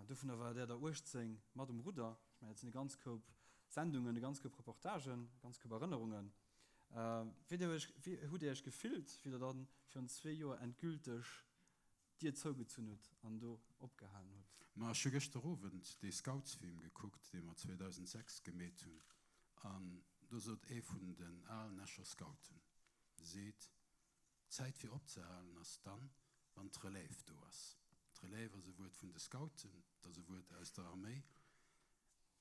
Dovunner war där der 18 mat um Rudder. Ech mengen, dat sinn e ganz Koup Sendungen, e ganz Koup Reportagen, e ganz Koup Erënnerungen. Wéi hutt Dir Iech gefillt, wéi Der dann virun zwee Joer endgülteg d'Dier zougezunn hutt an do opgehalen hutt? Ma ech hu gëschter Owend dee Scoutsfilm gekuckt, dee mer 2006 gemeet hunn, an do sot ee vun den alen Escher Scouten, seet, D'Zäit fir opzehalen ass dann, wann d'Relève do ass. D'Relève ass e Wuert vun de Scouten, et ass e Wuert aus der Arméi.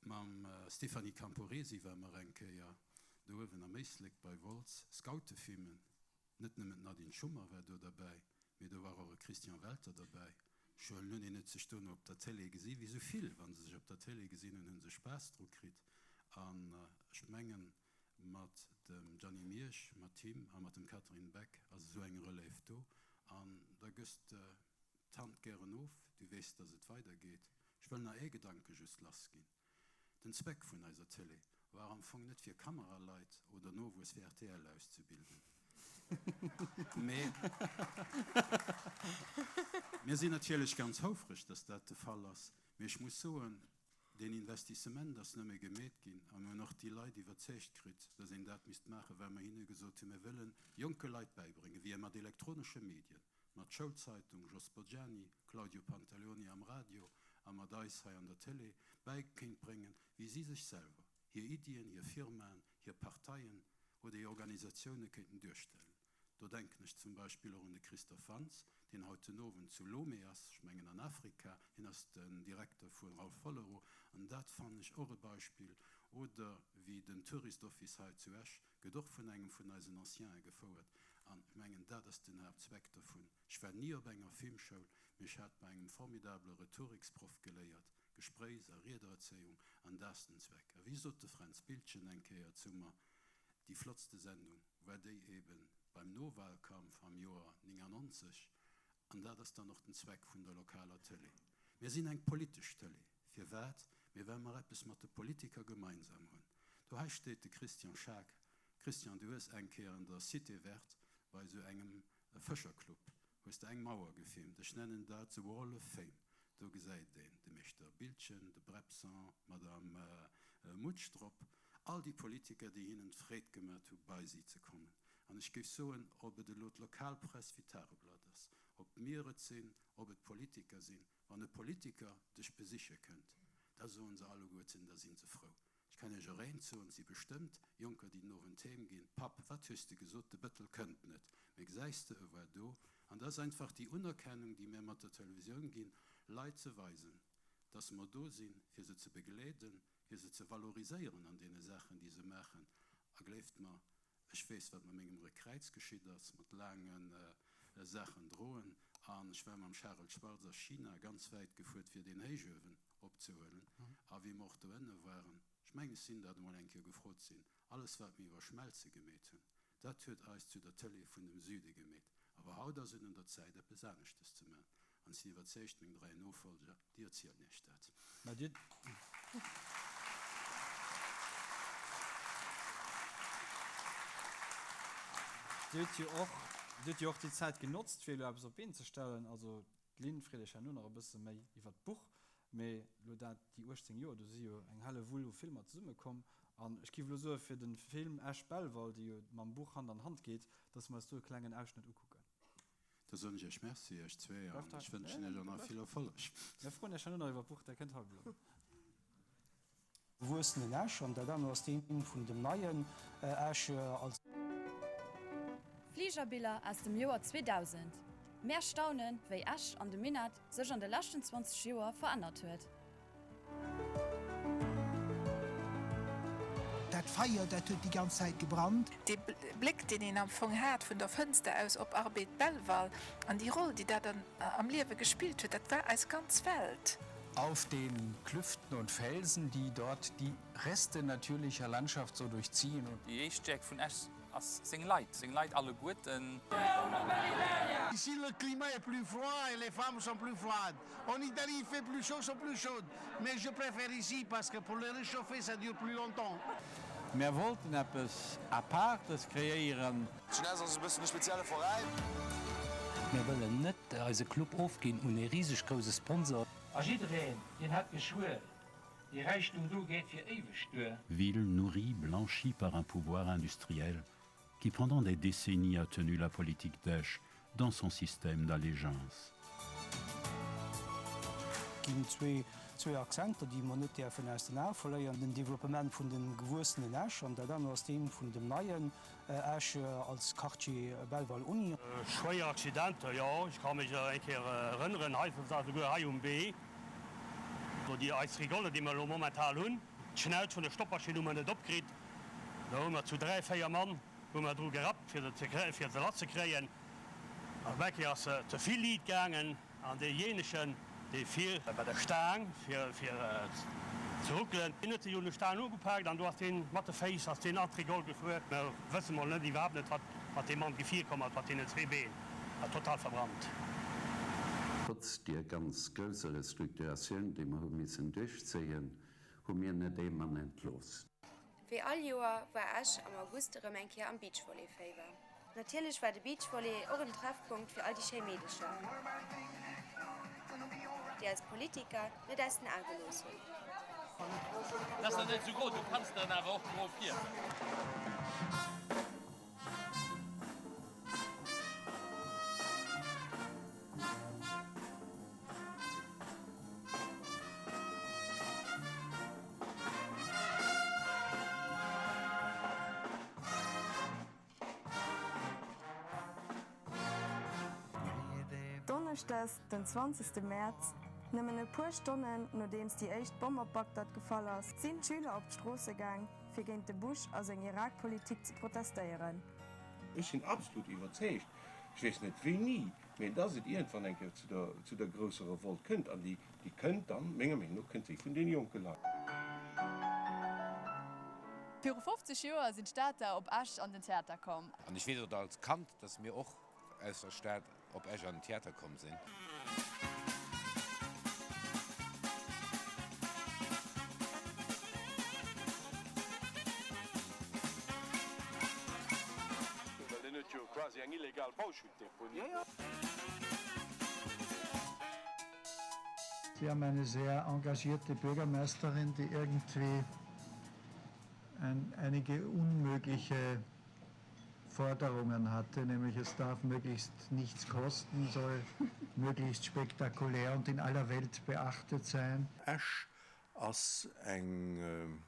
Mam Stéphanie Camporesi ware mer eng Kéier do uewen am Éislek bei Wolz Scoute filmen. Net nëmmen d'Nadine Schummer war do derbäi, mee do war och e Christian Welter derbäi. Ech huelen un, hien huet sech dono op der Télé gesi wéi sou vill. Wa se sech op der Télé gesinn hunn, hu se Spaass dru kritt. An ech mengen, mat dem Gianni Miersch, mat him a mat dem Catherine Beck ass esou eng Relève do. An da gëss de d'Hand gären of, du weess, dass et weidergeet. Ech wëll nach ee Gedanke just lassginn. Den Zweck vun eiser Télé war am Fong net fir Kameraleit oder Nowuess fir rtl auszebilden, mee mir sinn natierlech ganz houfreg, dass dat de Fall ass, mee ech muss soen, deen Investissement ass nëmme gemeet ginn a mir hunn och déi Leit iwwerzeegt kritt, dass een dat misst maachen, well mer hinne gesot hunn, mir wëllen jonke Leit bäibréngen, wéi ee mat elektronesche Medien, mat Schoulzeitung, Jos Boggiani, Claudio Pantaleoni am Radio a mat eis hei an der Télé, bäi kéint bréngen, wéi si sech selwer, hir Iddien, hir Firmaen, hir Parteien oder hir Organisatioune kéinten duerstellen. Do denken ech zum Beispill och un de Christophe Wantz, deen haut den Owend zu Lomé ass, ech mengen an Afrika, hien ass den Direkter vu Ralph Vollero, an dat fannen ech och e Beispill. Oder wéi den Tourist Office hei zu Esch, Gëtt och vun engem vun eisen Ancien'e gefouert. An ech mengen, dat ass den Haaptzweck dovun. Ech war ni op enger Filmschoul, mee ech hat bei engem formidable Rhetoriksproff geléiert, Gespréichs a Riedererzéiung, an dat ass den Zweck. A wéi sot de Fränz Biltgen eng Kéier zu mer, déi flottste Sendung war déi eben beim Nowalkampf am Joer 99. An dat ass dann och den Zweck vun der lokaler Tëlee. Mir sinn eng politesch Tëlee. Firwat? Mee well mer eppes mat de Politiker gemeinsam hunn. Do hei steet de Christian Schaack. Christian, du hues eng Kéier an der Cité Verte bei esou engem Fëscherclub hues de eng Mauer gefilmt. Ech nennen dat The Wall of Fame. Do gesäit een de Meeschter Biltgen, de Brepson, d'Madame Mutsch drop, all déi Politiker, déi hinnen d'Freed gemat hu bei si ze kommen. An ech géif soen, ob et elo d'Lokalpress wéi d'Tageblatt ass, ob mir et sinn, ob et Politiker sinn, wann e Politiker dech besiche kënnt, da soen se alleguerten, da si se frou. Ech kann Iech och eent soen, et si bestëmmt Jonker, déi den Owend heem ginn, Papp, wat hues de gesot, de Bëttel kënnt net. Mee gesäis de, e war do. An dat ass einfach déi Unerkennung, déi mir mat der Televisioun ginn, Leit ze weisen, dass mer do sinn, fir se ze begleeden, fir se ze valoriséieren an deene Saachen, déi se maachen. A gleeft mer, Ech weess, wat mat mengem Réckkräiz geschitt ass, mat laange Saachen droen. An ech war mam Charel Schwartz a China ganz wäit gefuert, fir deen Héichuewen opzehuelen. A wéi mer och doënne waren, ech mengen, ech sinn dat emol eng Kéier gefrot sinn, alles wat mir iwwer Schmelze gemeet hunn, dat huet eis zu der Tëlee vun dem Süde gemeet. Awer haut ass et un der Zäit, eppes aneschtes ze maachen. An ech sinn iwwerzeegt, meng 3 Nofolger, déi erzielen Iech dat. Mä Dir. Dir hutt jo och, Dir hutt jo och déi Zäit genotzt, fir elo eppes op d'Been ze stellen. Also d'Lynn freet Iech herno nach e bësse méi iwwert d'Buch. Mee elo dat, déi 18 Joer, do si jo eng helle Wull u Filmer zesummekomm. An ech géif elo soe fir de Film Esch-Belval, dee jo mam Buch Hand an Hand geet, dass mer eis do e klengen Ausschnëtt ukucken. Da soen ech Iech Merci, Iech zwee, an ech wënschen Iech och nach vill Erfolleg. Mir froen Iech herno nach iwwer d'Buch, Der kënnt hei bleiwen. Wuessenden Esch an dat anert ass dee vun dem neien Esch als. Fligerbiller aus dem Joer 2000. Mär staunen, wéi Esch an de Minett sech an de leschten 20 Joer verännert huet. Dat Feier, dat huet déi ganz Zäit gebrannt. Dee Bléck, deen een am Fong hat vun der Fënster aus op Arbed Belval an déi Roll, déi dat am Liewe gespillt huet, dat war eis ganz Welt. Auf den Klüften und Felsen, die dort die Reste natürlicher Landschaft so durchziehen. Déi éischt Stäerkt vun Esch ass seng Leit, seng Leit alleguerten. Ici le climat est plus froid et les femmes sont plus froides. En Italie il fait plus chaud, sont plus chaudes. Mais je préfère ici parce que pour les réchauffer ça dure plus longtemps. Mär wollten eppes Apaartes kreéieren. D'Jeunesse ass e bëssen e spezielle Veräin. Mir wëllen net eise Club ofginn un ee riseg grouse Sponsor. A jiddereen, deen hätt geschwuer, Dee Räichtum do geet fir éiweg duer. Ville nourrie, blanchie par un pouvoir industriel qui pendant des décennies a tenu la politique d'Esch dans son système d'allégeance. Ginn zwee zwee Akzenter, déi mer net däerfen aus den Ae verléieren, den Développement vun dem gewuessenen Esch an dat anert ass dee vun dem neien Esch als Quartier Belval-Uni. Schwéier Accidenter, jo, ech ka mech eng Kéier erënneren, hei war souguer hei um Wee, do déi eis Rigole, déi mer elo momentan hunn, d'Schnauz vun der Stoppmaschinn hu mer net opkritt, do hu mer zu 3, 4 Mann hu mer dru gerappt fir se fir se lass ze kréien. An op eng Kéier ass se ze vill liit gaangen an deejéinegen, dee vir bei der Staang fir fir ze ruckelen, deen huet sech un de Staang ugepaakt an do ass deen mat de Féiss ass deen an d'Rigole gefuer. Mer wësse mol net iwwerhaapt net wat mat deem Mann gevirkomm ass, mat deenen zwee Been, war total verbrannt. Trotz dier ganz grousser Restrukturatioun, déi mer hu missen duerchzéien, hu mir net ee Mann entlooss. Wéi all Joer war Esch am August erëm eng Kéier am Beachvolley-Féiwer. Natierlech war de Beachvolley och en Treffpunkt fir all déi schéi Meedecher, déi eis Politiker net aus den Ae gelooss hunn. Ass nach net sou gro, du kanns der en awer och gro fierwen. Donneschdes, den 20 Mäerz, nëmmen e puer Stonnen nodeems déi éischt Bomm op Bagdad gefall ass, sinn d'Schüler op d'Stroosse gaang, fir géint de Bush a seng Irak-Politik ze protestéieren. Ech sinn absolut iwwerzeegt, ech weess net wéini, mee dass et iergendwann eng Kéier zu der, zu der grousser Revolt kënnt. An déi, déi kënnt dann, menger Meenung no, kënnt déi vun deene jonke Leit. Viru 50 Joer sinn d'Stater op Esch an den Theater komm. An ech weess och als Kand, dass mir och aus der Stad op Esch an den Theater komm sinn. illegal Bauschuttdeponie. Sie haben eine sehr engagierte Bürgermeisterin, die irgendwie ein, einige unmögliche Forderungen hatte, nämlich es darf möglichst nichts kosten, soll möglichst spektakulär und in aller Welt beachtet sein. Esch ass eng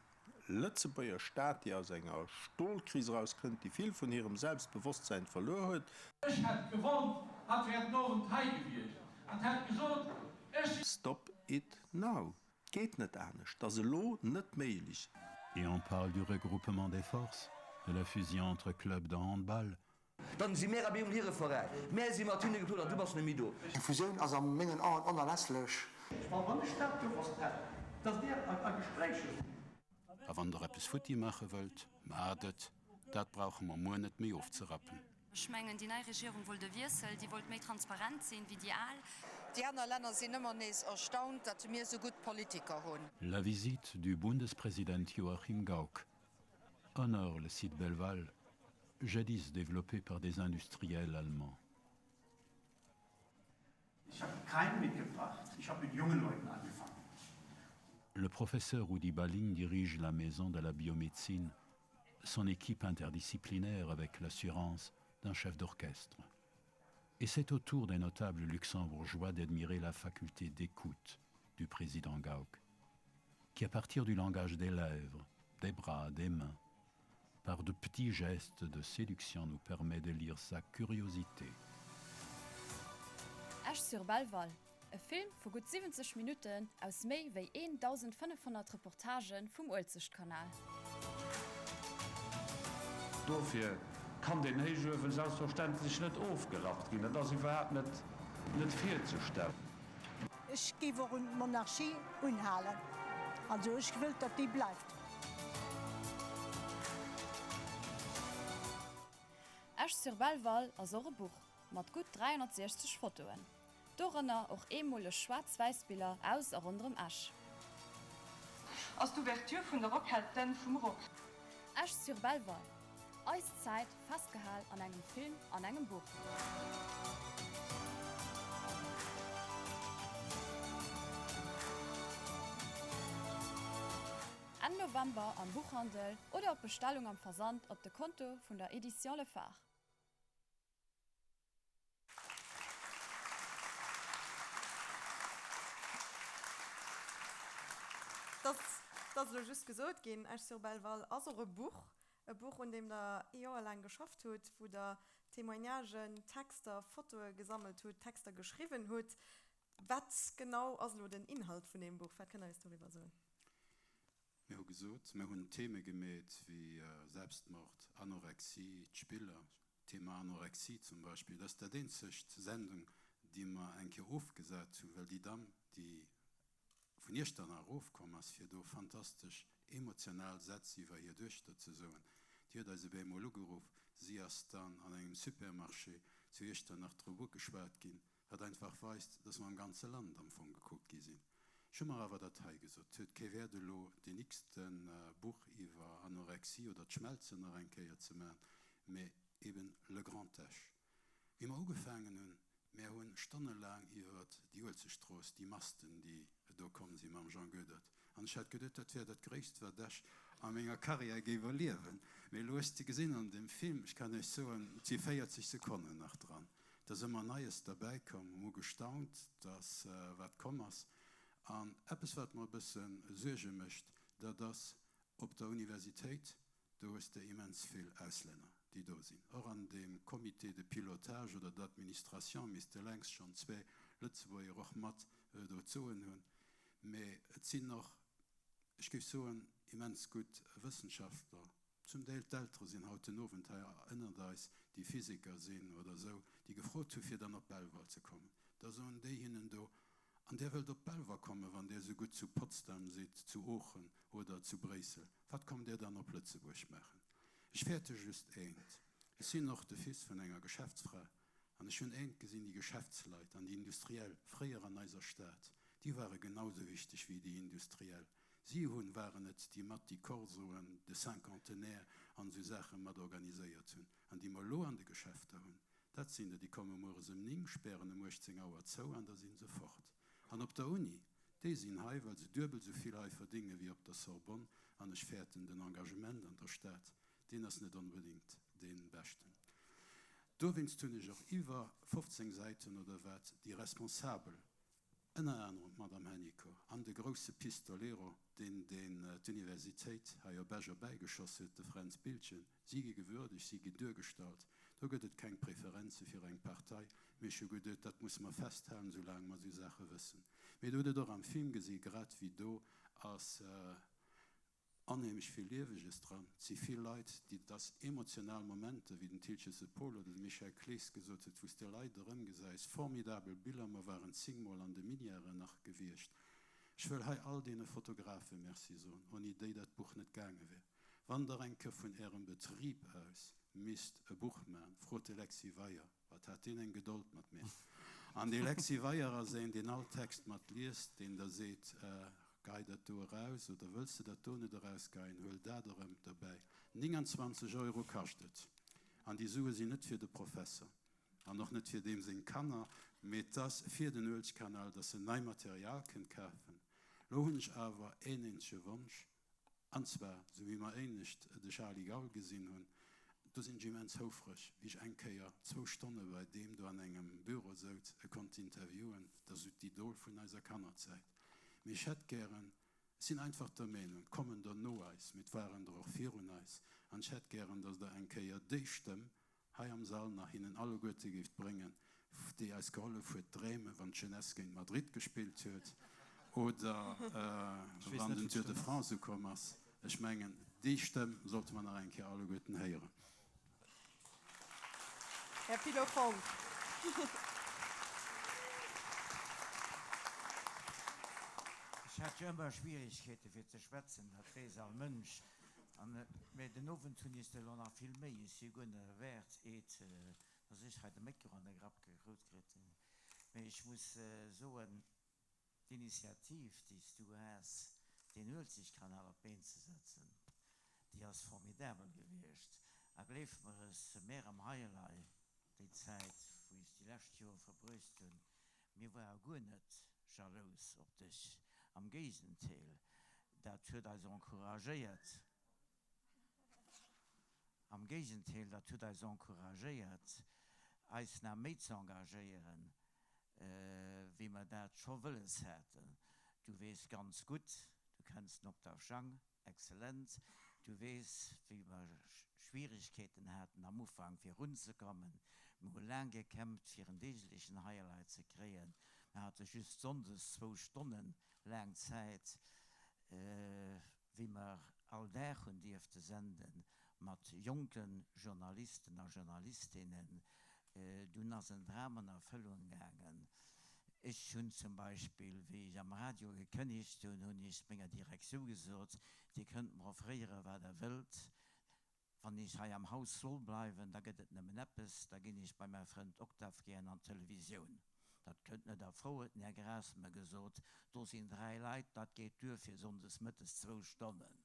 Lëtzebuerger Stad, déi aus enger Stolkris erauskënnt, déi vill vun hirem Selbstbewosstsein verluer huet. Ech hätt gewollt, hatt wär den Owend hei gewiescht an hätt gesot, ech. Stop it now! Geet net anescht, 't ass elo net méiglech. Et on parle du regroupement des forces, de la fusion entre clubs de handball, Dann si mär abee um hire Veräin. Mär si mat hinne geplot an du bass net méi do. Eng Fusioun ass a mengen Aen onerlässlech. Wann ech dat gewosst hätt, dass Dir a Gespréicher sidd. A wann der eppes futti maache wëllt, maacht et, dat brauche mer muer net méi ofzerappen. Ech mengen, déi nei Regierung wollt e Wiessel, déi wollt méi transparent sinn, wéi déi al. Déi aner Länner sinn ëmmer nees erstaunt, datt mir esou gutt Politiker hunn. La visite du Bundespräsident Joachim Gauck honore le site Belval, jadis développé par des industriels allemands. Ich habe keinen mitgebracht. Ich habe mit jungen Leuten angefangen. Le professeur Rudi Balling dirige la maison de la biomédecine, son équipe interdisciplinaire avec l'assurance d'un chef d'orchestre. Et c'est au tour des notables luxembourgeois d'admirer la faculté d'écoute du président Gauck, qui à partir du langage des lèvres, des bras, des mains, par de petits gestes de séduction nous permet de lire sa curiosité. Esch-sur-Belval, e Film vu gutt 70 Minutten aus méi wéi 1.500 Reportagë vum Uelzechtkanal. Dofir kann deen Héichuewen selbstverständlech net ofgerappt ginn. Dat ass iwwerhaapt net net virzestellen. Ech géif och un d'Monarchie unhalen. Also ech wëllt, datt déi bleift. Esch-sur-Belval ass och e Buch mat gutt 360 Fotoen, dorënner och eemoleg Schwaarz-Wäiss-Biller aus a ronderëm Esch. Ass d'Ouverture vun der Rockhal d'Enn vum Rock? Esch-sur-Belval, eis Zäit festgehal an engem Film an engem Buch. Enn November am Buchhandel oder op Bestellung am Versand op de Konto vun der Edition Le Phare. Dat ass elo just gesot ginn. Esch-sur-Belval ass och e Buch, e Buch, un deem Der ee Joer laang geschafft hutt, wou Der Témoignagen, Texter, Fotoe gesammelt hutt, Texter geschriwwen hutt. Wat genau ass elo den Inhalt vun deem Buch? Wat kënnt Der eis doriwwer soen? Mir hu gesot, mir hunn Theme gemeet wéi Selbstmord, Anorexie, d'Spiller, Thema Anorexie zum Beispill. Dat ass dat eenzegt Sendung, déi mer eng Kéier ofgesat hunn, well déi Damm, déi vun Iechternach erofkomm ass, fir do fantastesch emotional Sätz iwwer hir Duechter ze soen, déi huet eis op eemol ugeruff. Si ass dann an engem Supermarché zu Iechternach drop ugeschwat ginn, wat einfach weist, dass mer am ganze Land am Fong gekuckt gi sinn. Ech hu mer awer dat hei gesot, et huet kee Wäert elo deen x-te Buch iwwer Anorexie oder d'Schmelzen nach eng Kéier ze maachen, mä eben Le Grand Esch. Wéi mer ugefaangen hunn, mär hu stonnelaang iwwer déi Uelzechtstrooss, déi Masten, déi do komm si mam Jean Goedert, an ech hat geduet, dat wär dat Gréisst, wat ech a menger Karriär géif erliewen. Mä elo hues de gesinn an deem Film, ech kann Iech soen, et si 40 Sekonnen nach dran, Et ass ëmmer Neies derbäi komm. Mer hu gestaunt, dass wat komm ass. An eppes, wat mer e bësse Suerge mécht, dat ass op der Universitéit, do hues de immens vill Auslänner, déi do sinn. Och an deem Comité de pilotage oder d'administration misste längst schonn zwee Lëtzebuerger och mat do d'Soen hunn. Mee et sinn och, ech géif soen, immens gutt Wëssenschaftler, Zum Deel d'Eltere sinn haut den Owend hei ënnert eis, déi Physiker sinn oder esou, déi gefrot hu fir dann op Belval ze kommen. Da soen déi hinnen do, An Dir wëllt op Belval kommen, wann Dir esou gutt zu Potsdam sidd, zu Oochen oder zu Bréissel, wat kommt Dir dann op Lëtzebuerg maachen? Ech fäerte just eent, Ech sinn och de Fils vun enger Geschäftsfra an ech hunn eent gesinn, déi Geschäftsleit an déi Industriell fréier an eiser Stad, déi ware genau esou wichteg wéi déi Industriell. Si hunn, waren et, déi mat déi Corsoen, de Cinquantenaire an esou Saache mat organiséiert hunn an déi mer elo an de Geschäfter hunn. Dat sinn der, déi komme mueres ëm 9, spären ëm 18 Auer zou an da si se fort. An op der Uni, déi sinn hei, well se duebel esou vill hei verdénge wéi op der Sorbonne. An ech fäerten, den Engagement an der Stad, deen ass net onbedéngt dee beschten. Dowéinst hunn ech och iwwer 15 Säiten oder wat déi Responsabel, ënner anerem d'Madame Hennicot an de grousse Pistolero, deen deen d'Universitéit hei op Esch erbäigeschoss huet, de Fränz Biltgen, si gi gewürdegt, si ginn duergestallt. Do gëtt et keng Preferenze fir eng Partei. Mee ech hu geduet, dat musse mer festhalen, soulaang mer esou Saache wëssen. Mee do hutt et och am Film gesi, grad wéi do ass Onheemlech vill Lieweges dran. Et si vill Leit, déi, et ass emotional Momenter, wéi den Thiltges Paul oder de Michel Clees gesot huet, wou s de Leit erëmgesäis, formidabel Biller. Mer waren zéngmol an de Minièren nach gewiescht. Ech wëll hei all deene Fotografe Merci soen, ouni déi dat Buch net gaange wär. Wann Der eng Kéier vun Ärem Betrib aus misst e Buch man, frot de Lexy Weyer. Wat hat deen eng Gedold mat mir! An dee Lexy Weyer ass een, deen all Text mat liest, deen der seet, Gei dat do eraus oder wëlls de dat do net erausgeien, huel dat erëm derbäi. 29 Euro kascht et. An déi Sue sinn net fir de Professer an och net fir deem seng Kanner, mee 't ass fir den Uelzechtkanal, dass en nei Material kënnt kafen. Lo hunn ech awer een eenzege Wonsch, An zwar, sou wéi mer éinescht de Charly Gaul gesinn hunn, do sinn ech immens houfreg, wéi ech eng Kéier zwou Stonne bei deem do an engem Büro souz, e konnt interviewen, dat ass esou d'Idol vun eiser Kannerzäit. Mee ech hätt gären, ech sinn einfach der Meenung, et kommen der no eis, mee et waren der och virun eis, an ech hätt gären, datt Der eng Kéier déi Stëmm hei am Sall nach hinnen alleguerte géift bréngen, déi eis gehollef huet dréimen, wann d'Jeunesse géint Madrid gespillt huet oder wann den Tour de France ukomm ass. Ech mengen, déi Stëmm sollte mer nach eng Kéier alleguerten héieren. Här Pilo Fonck. Ech hat jo ëmmer Schwierigkeete fir ze schwätzen, dat weess all Mënsch. An, mä den Owend hunn ech se elo nach vill méi. Ech si guer net erwaart, eet dass ech hei de Méckro an de Grapp gekrut kritt hunn. Mä ech muss soen, d'Initiativ, déi s du has, deen Uelzechtkanal op d'Been ze setzen, déi ass formidabel gewiescht. A gleef mer es, mär am Heilei, déi Zäit, wou ech déi lescht Joer verbruecht hunn, mir ware guer net jalous op dech, am Géigendeel, dat huet eis encouragéiert, am Géigendeel, dat huet eis encouragéiert, eis nach méi ze engagéieren, wéi mer dat scho wëlles haten. Du weess ganz gutt, du kenns den Octave Jang, Exzellent. Du weess, wéi mer Schwierigkeeten haten am Ufank fir erunzekommen. Mer hu laang gekämpft fir en deeglechen Highlight ze kréien. Mer hate just sonndes zwou Stonne laang Zäit, wéi mer all Dag hunn dierfte sende mat jonke Journalisten a Journalistinnen. Dunn ass en Dram an Erfëllung gaangen. Ech hunn zum Beispill, wéi ech am Radio gekënnegt hunn, hunn ech menger Direktioun gesot, Dir kënnt mer offréiere wat Der wëllt, wann ech hei am Haus soll bleiwen, da gëtt et nëmmen eppes, da ginn ech bei mäi Frënd Octave gären an d'Televisioun. Dat kënnt net a Fro, huet den Här Graas mer gesot, do sinn 3 Leit, dat geet duer fir sonndes mëttes zwou Stonnen.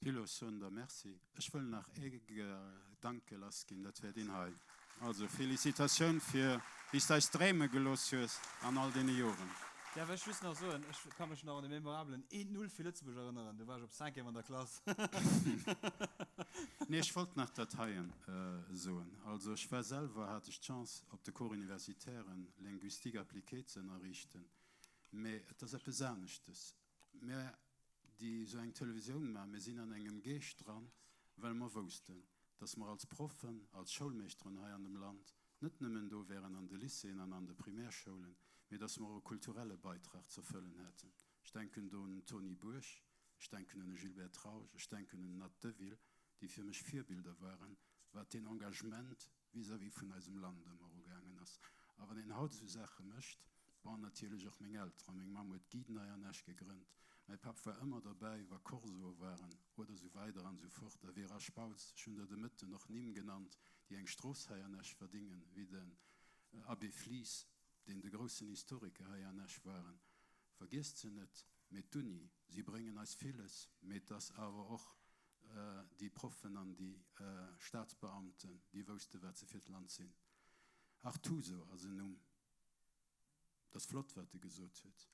Pilo, soen der Merci. Ech wëll nach ee Gedanke lass ginn, dat wär deen hei. Also Felicitatioun fir wéi s de eis dréime gelooss hues an all deene Joren. Däerf ech just nach soen, ech ka mech nach un de memorabelen een Null fir Lëtzebuerg erënneren, do war ech op Cinquième an der Klass. Nee, ech wollt nach dat heien soen. Also ech war selwer, hat ech d'Chance op de Cours universitairen Linguistique appliquée ze ënnerriichten, mä et ass eppes aneschtes. Mär, déi esou eng Televisioun maachen, mir sinn an engem Geescht dran, well mer woussten, dass mer als Proffen, als Schoulmeeschteren hei an dem Land net nëmmen do wären an de Lycéeën an an de Primärschoulen, mee dass mer och e kulturelle Beitrag z'erfëllen hätten. Ech denken do un den Tony Bourg, ech denken un de Gilbert Trausch, ech denken un den Nat Deville, déi fir mech Virbilder waren, wat deen Engagement vis-à-vis vun eisem Land ëmmer ugaangen ass. A wann een haut esou Saache mécht, bon, natierlech och meng Elteren, meng Mamm huet d'Guiden hei an Esch gegrënnt, mäi Papp war ëmmer derbäi, wa Corsoe waren oder esou weider an esou fort. A Vera Spautz, ech hunn der de Mëtten och Nimm genannt, déi eng Strooss hei an Esch verdingen, wéi den Abbé Flies, deen de groussen Historiker hei an Esch waren. Vergiesst se net, mee d'Uni, si bréngen eis villes, mee et ass awer och. déi Proffen an déi Staatsbeamten, déi wousste wat se fir d'Land sinn. Artuso ass en Numm, 't ass flott wat e gesot huet,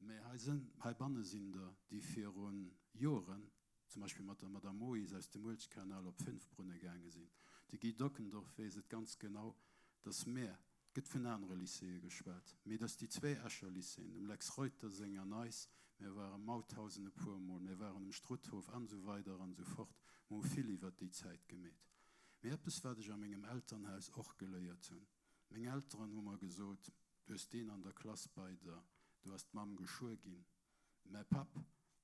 mä hei sënn, heibanne sinn der, déi viru Joren, zum Beispill mat der Madame Moes aus dem Muelchkanal op Fünfbrunne gaange sinn. De Guy Dockendorf weess et ganz genau, dass mär, 't gëtt vun anere Lycéeë geschwat, mee dass déi zwéi Escher Lycéeën, dem Lex Reuter seng an eis, mär ware Mauthausen e puer Mol, mär waren um Struthof an esou weider an esou fort, mer hu vill iwwert déi Zäit gemeet. Mee eppes, wat ech a mengem Elternhaus och geléiert hunn, Meng Elteren hu mer gesot, Du hues deen an der Klass bei der, do ass d'Mamm geschuer ginn. Mäi Papp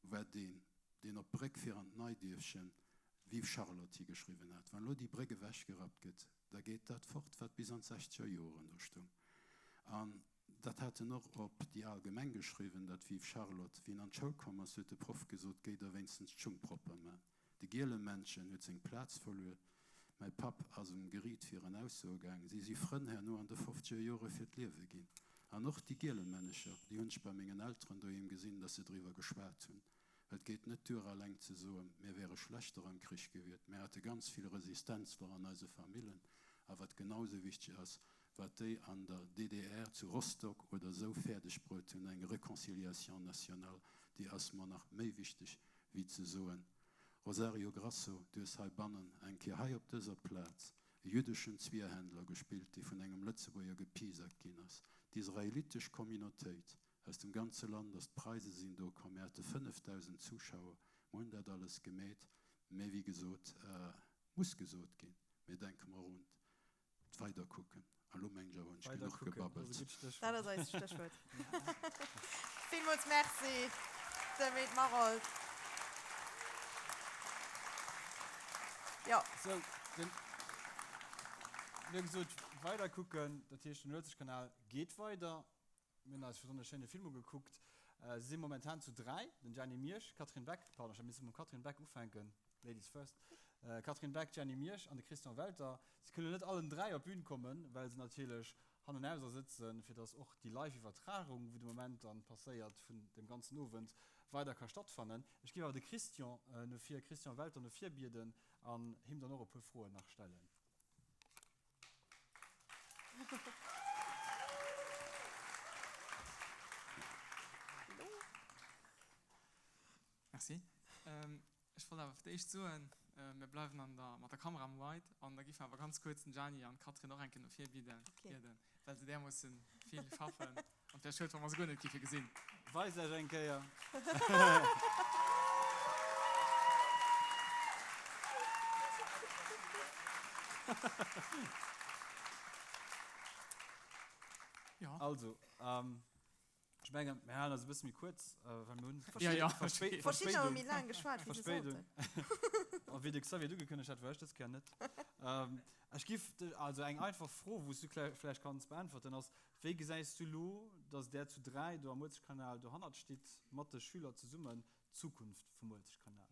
war deen, deen op d'Bréck fir an d'Neidierfchen Vive Charlotte higeschriwwen hat. Wann elo déi Bréck ewechgerappt gëtt, da geet dat fort, wat bis an d'sechzeger Joren do stoung. An dat hat en och op déi al Gemeng geschriwwen, dat Vive Charlotte. Wéi en an d'Schoul komm ass, huet de Proff gesot, Géi der wéinstens d'Schung propper man. De Gielemännchen huet seng Plaz verluer. Mäi Papp ass um Geriit fir en Aussoe gaang. Si si Frënn herno an de fofzeger Jore fir d'Liewe ginn. An och déi Gielemänncher, déi hunn ech bei mengen Elteren doheem gesinn, datt se driwwer geschwat hunn. Et geet net duer alleng ze soen, mir wäre schlechter am Krich gewiert. Mir hate ganz vill Resistenzler an eise Famillen. A wat genau esou wichteg ass, wat déi an der DDR zu Rostock oder esou fäerdeg bruet hunn, eng Réconciliation nationale, déi ass mer nach méi wichteg wéi ze soen, Rosario Grasso, du hues heibannen eng Kéier hei op dëser Plaz e jüddeschen Zwierhändler gespillt, dee vun engem Lëtzebuerger gepiesackt ginn ass. D'israelitesch Communautéit aus dem ganze Land ass, d'Preise sinn do komm, mir hate 5.000 Zuschauer, mer hunn dat alles gemeet, mä wéi gesot, muss gesot ginn, mir denke mer un Weider kucken. A lo mengen ech awer hunn ech genuch gebabbelt. Dat ass eist Stéchwuert. Villmools Merci dem Ed Maroldt. Jo. Sou, den, mir hu gesot, weider kucken, dat heescht den Uelzechtkanal geet weider. Mir hunn eis virdrun e schéine Film ugekuckt. Se si momentan zu 3, den Gianni Miersch, Catherine Beck, pardon, ech hat misse mam Catherine Beck ufänken, Ladies first, Catherine Beck, Gianni Miersch an de Christian Welter. Se kënnen net allen 3 op d'Bün kommen, well se natierlech hannenauser sëtzen, fir dass och déi Live-Iwwertragung, wou de Moment dann passéiert, vun dem ganzen Owend weider ka stattfannen. Ech géif awer de Christian no vir, Christian Welter no vir bieden an him dann och e puer Froen nach stellen. Merci. Ech wollt awer fir d'éischt soen, mir bleiwen an der, mat der Kamera am Wide an da giff mer awer ganz kuerz den Gianni an d'Catherine och eng Kéier no vir bidden, bieden, well se därmoosse vill schaffen an et wär schued, wa mer se guer net giffe gesinn. Weist Iech eng Kéier. Jo. Also, ech mengen, mir halen eis e bësse méi kuerz, well mir hunn Ja, ja. Verspéidung. Verschiddener hu méi laang geschwat, wéi se Verspéidung. sollten. A wéi de Xavier et ugekënnegt hat, war ech dës Kéier net. Ech giff dech, also eng einfach Fro, wou s du vläicht kanns beäntwerten, ass, Wéi gesäis du elo, datt där zu 3 do am Uelzechtkanal dohannert stitt, mat de Schüler zesummen, d'Zukunft vum Uelzechtkanal?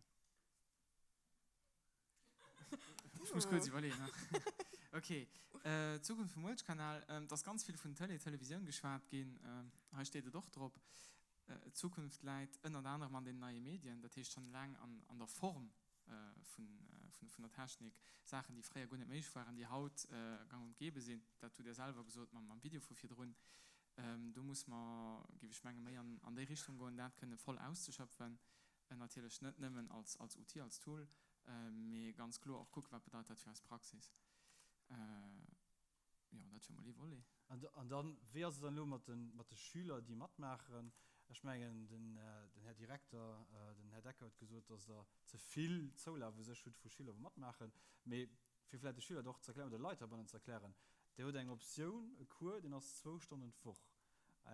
Ech muss kuerz iwwerleeën. Ok, d'Zukunft vum Uelzechtkanal, et ass ganz vill vun Tëlee, Televisioun geschwat ginn, hei steet et och drop. D'Zukunft läit ënnert anerem an den neie Medien, dat heescht schonn eleng an der Form vun der Technik, Saachen, déi fréier guer net méiglech waren, déi haut gang und gäbe sinn. Dat hutt Dir selwer gesot mam Video vu virdrun. Do muss mer, géif ech mengen, méi an déi Richtung goen, dat kënne voll auszeschöpfen. Natierlech net nëmmen als Outil, als Tool, mee ganz kloer och kucken, wat bedeit dat fir eis Praxis. Jo, dat wier mol ee Volet. An dann, wéi ass et dann elo mat de Schüler, déi matmaachen? Ech mengen, den Här Direkter, den Här Decker huet gesot, datt Der ze vill Zoulaf u sech hutt vu Schüler, wou matmaachen. Mee fir vläicht de Schüler et och ze erklären oder de Leit heibannen ze erklären, Dir hutt eng Optioun, e Cours, deen ass zwou Stonnen d'Woch.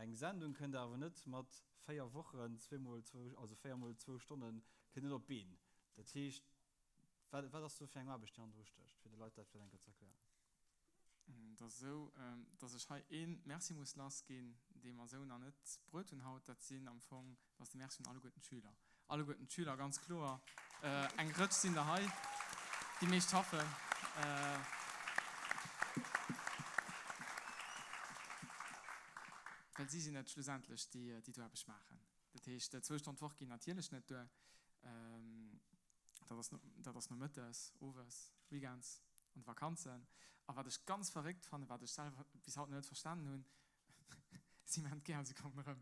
Eng Sendung kënnt awer net mat véier Wochen, zweemol zwou, also véiermol zwou Stonnen, kënnt net op d'Been. Dat heescht, wat, wat ass do fir eng Aarbecht, déi hannendru stécht, fir de Leit dat vläicht eng Kéier ze erklären? Et ass esou, dass ech hei ee Merci muss lassginn, dee mer esou nach net bruet hunn haut. Dat sinn am Fong, dat ass de Merci un alleguerten d'Schüler. Alleguerten d'Schüler, ganz kloer. Eng Rëtsch sinn der hei, déi meescht schaffen. Well si sinn et schlussendlech, déi d'Aarbecht maachen. Dat heescht, zwou Stonn d'Woch ginn natierlech net duer. Dat ass, dat ass nomëttes, owes, weekends, an de Vakanzen. A wat ech ganz verréckt fannen, wat ech selwer bis haut nach net verstanen hunn, Si maachen et gär, si kommen erëm.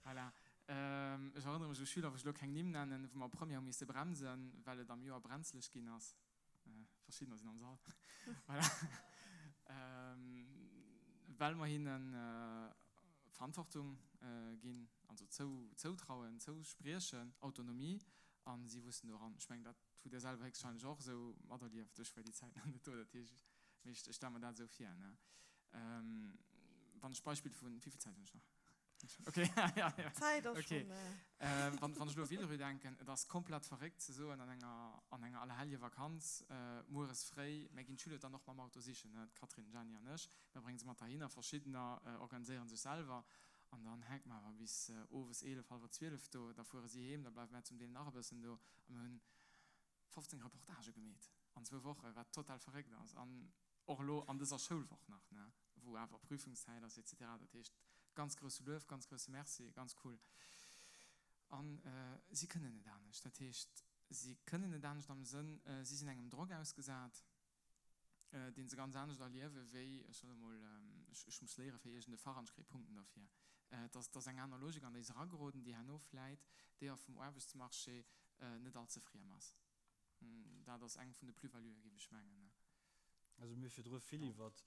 Voilà. Ech erënnere mech u Schüler, wou ech elo keng Nimm nennen, wou mer Première hu misse bremsen, well et am Joer brenzeleg ginn ass. Verschiddener sinn am Sall. Voilà. Well mer hinne Verantwortung ginn, also zoutrauen, zouspriechen, Autonomie, a si wuessen do eran. Ech mengen, dat hutt Dir selwer héchstwahrscheinlech och esou materlieft. Ech war déi Zäit nach net do, dat heescht, mee ech stelle mer dat esou vir. Wann ech d'Beispill vun, wéi vill Zäit hunn ech nach? Okay, ja, ja. D'Zäit ass Okay. schonn. Äh, wann, wann ech elo u Villerupt denken, et ass komplett verréckt ze soen, an enger, an enger Allerhelljevakanz, äh, mueres fréi, mär ginn d'Schüler dann och mam Auto sichen, ne, d'Catherine, d'Jeanny an ech, mär brénge se mat heihinner, verschiddener äh, organiséiere sech selwer an dann hänke mer awer bis äh, owes 11, hallwer 12 do, da fuere si heem, da bleiwe mär zum Deel nach e bëssen do a mir hunn 15 Reportagë gemeet an zwou Wochen, wat total verréckt ass. An Och elo an dëser Schoulwoch nach, ne, wou awer Prüfungszäit ass et cetera. Dat heescht, ganz grousse Luef, ganz grousse Merci, ganz cool. A si kënnen net anescht. Dat heescht, si kënnen net anescht am Sënn, si sinn engem Drock ausgesat, dee se ganz anescht erliewe wéi, ech soen emol, ech muss léiere fir iergend e Fach an ech kréie Punkten derfir. Et ass eng aner Logik, an déi se erageroden, déi herno vläit deeër vum Aarbechtsmarché net allze friem ass. Dat ass eng vun de Plus-valuë géif ech mengen. Also mir hu virdru vill iwwert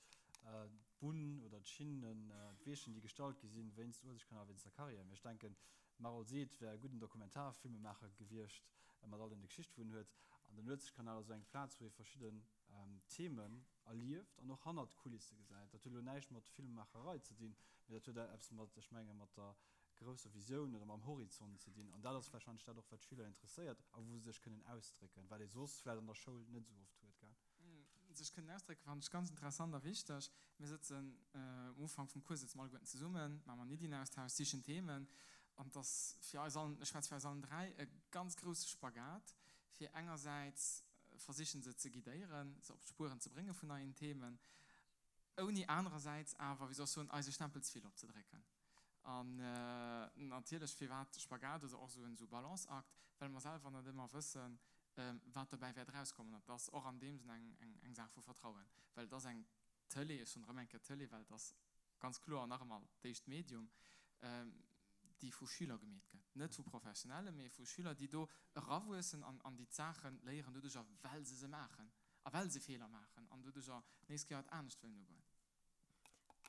d'Bunn oder d'Schinnen, d'Weechen, déi gestallt gi sinn, wéinst Uelzechtkanal, wéinst der Carrière. Mee ech denken, d'Marol Seed wär e gudden Dokumentarfilmemaacher gewiescht, mat all deene Geschichte wou en huet. An den Uelzechtkanal ass esou eng Plaz, wou ee verschidden Themen erlieft an och hannert d'Kulisse gesäit. Dat huet elo näischt mat Filmemaacherei ze dinn, mee dat huet eppes mat, ech menge mat der grousser Visioun oder mam Horizont ze dinn. An dat ass warscheinlech dat och, wat d'Schüler interesséiert a wou se sech kënnen ausdrécken, wat ee soss vläicht an der Schoul net esou oft huet, gell? Sech kënnen ausdrécken, fannen ech ganz interessant a wichteg. Mir sëtzen um Ufank vum Cours sëtze mer alleguerten zesummen, maache mer en Iddienaustausch, sichen Themen. An et ass fir eis allen, ech schwätze fir eis allen 3, e ganz grousse Spagat, fir engersäits versichen se ze guidéieren, se op d'Spueren ze brénge vun neien Themen, ouni anerersäits awer, wéi soll ech soen, eise Stempel ze vill opzedrécken. An natierlech, firwat Spagat oder och esou en Balanceakt? Well mer selwer net ëmmer wëssen, wat dobäi wäert erauskommen. An et ass och an deem Sënn eng Saach vu Vertrauen, well et ass eng Tëlee, ech soen erëm eng Kéier Tëlee, well et ass ganz kloer nach ëmmer d'éischt Medium, déi vu Schüler gemeet gëtt, net vu Professionellen, mee vu Schüler, déi do erawuessen an déi d'Saache léieren doduercher, well se se maachen a well se Feeler maachen an doduercher d'nächst Kéier et anescht wëllen ugoen.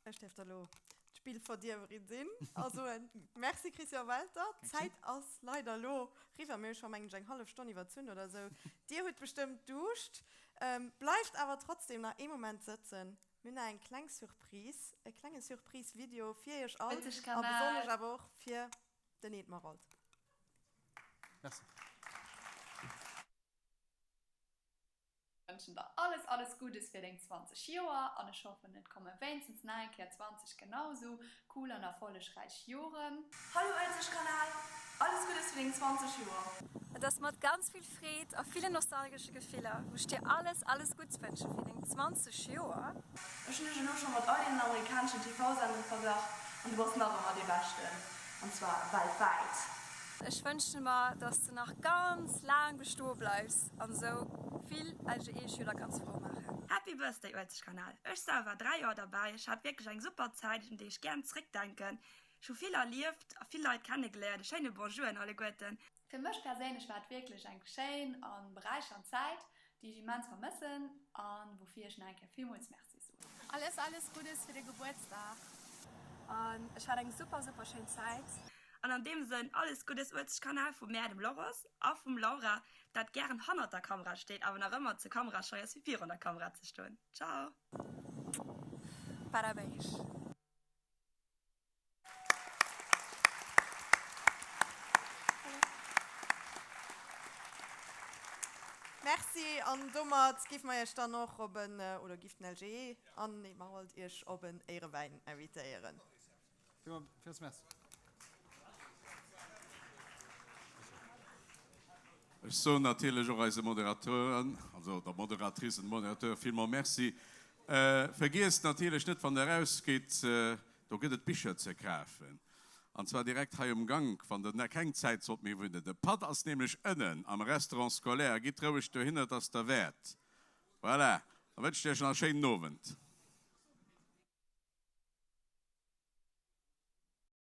Ech däerf da lo d'Spillverdierwerin sinn a soen, Merci Christian Welter. D'Zäit ass leider elo riwwer. Mir hu scho, mengen ech, eng hallef Stonn iwwerzunn oder esou. Dir hutt bestëmmt Duuscht. Bleift awer trotzdem nach ee Moment sëtzen. Mir hunn nach eng kleng Surprise, e klenge Surprise-Video fir iech all a besonnesch awer och fir den Ed Maroldt. Merci. Wënschen der alles alles Guddes fir deng 20 Joer an ech hoffen et komme wéinstens nach eng Kéier 20 genau sou cool an erfollegräich Joren. Hallo Uelzechtkanal, alles Guddes fir deng 20 Joer! Et ass mat ganz vill Freed a villen nostalgesche Gefiller, wou ech dir alles, alles Gudds wënsche fir deng 20 Joer! Ech hunn dech elo scho mat all deenen amerikaneschen TV-Sendere verglach an du bass nach ëmmer dee Beschten, an zwar weltwäit! Ech wënschen mer dass de nach ganz laang bestoe bleifs an esou vill LGE-Schüler kanns frou maachen. Happy Birthday Uelzechtkanal! Ech selwer war 3 Joer derbäi, ech hat wierklech eng super Zäit un déi ech gären zréckdenken. Ech hu vill erlieft a vill Leit kennegeléiert. E schéine Bonjour un alleguerten. Fir mech perséinlech war et wierklech eng schéin a beräichernd Zäit, déi ech immens vermëssen an woufir ech nach eng Kéier villmools Merci soen. Alles alles Guddes fir de Gebuertsdag! An ech hat eng super super schéin Zäit. An an deem Sënn alles Guddes Uelzechtkanal vu mär, dem Laurence, a vum Laura, dat gären hannert der Kamera steet, awer nach ëmmer ze kameraschei ass fir virun der Kamera ze stoen. Ciao! Parabéns! Merci. An domat géife mer Iech dann och op en, oder giff den LGE an den Maroldt Iech op en Éierewäin invitéieren. Villmools Merci. Ech soen natierlech och eise Moderateuren, also der Moderatrice an dem Moderateur villmol Merci. Vergiesst natierlech net, wann Der erausgitt, do gëtt et Bicher ze kafen. An zwar direkt hei um Gank, wann der keng Zäit sollt méi hunn. De Patt ass nämlech ënnen am Restaurant scolaire. Gitt roueg dohinner, et ass derwäert. Voilà, da wënschen ech iech nach e schéinen Owend.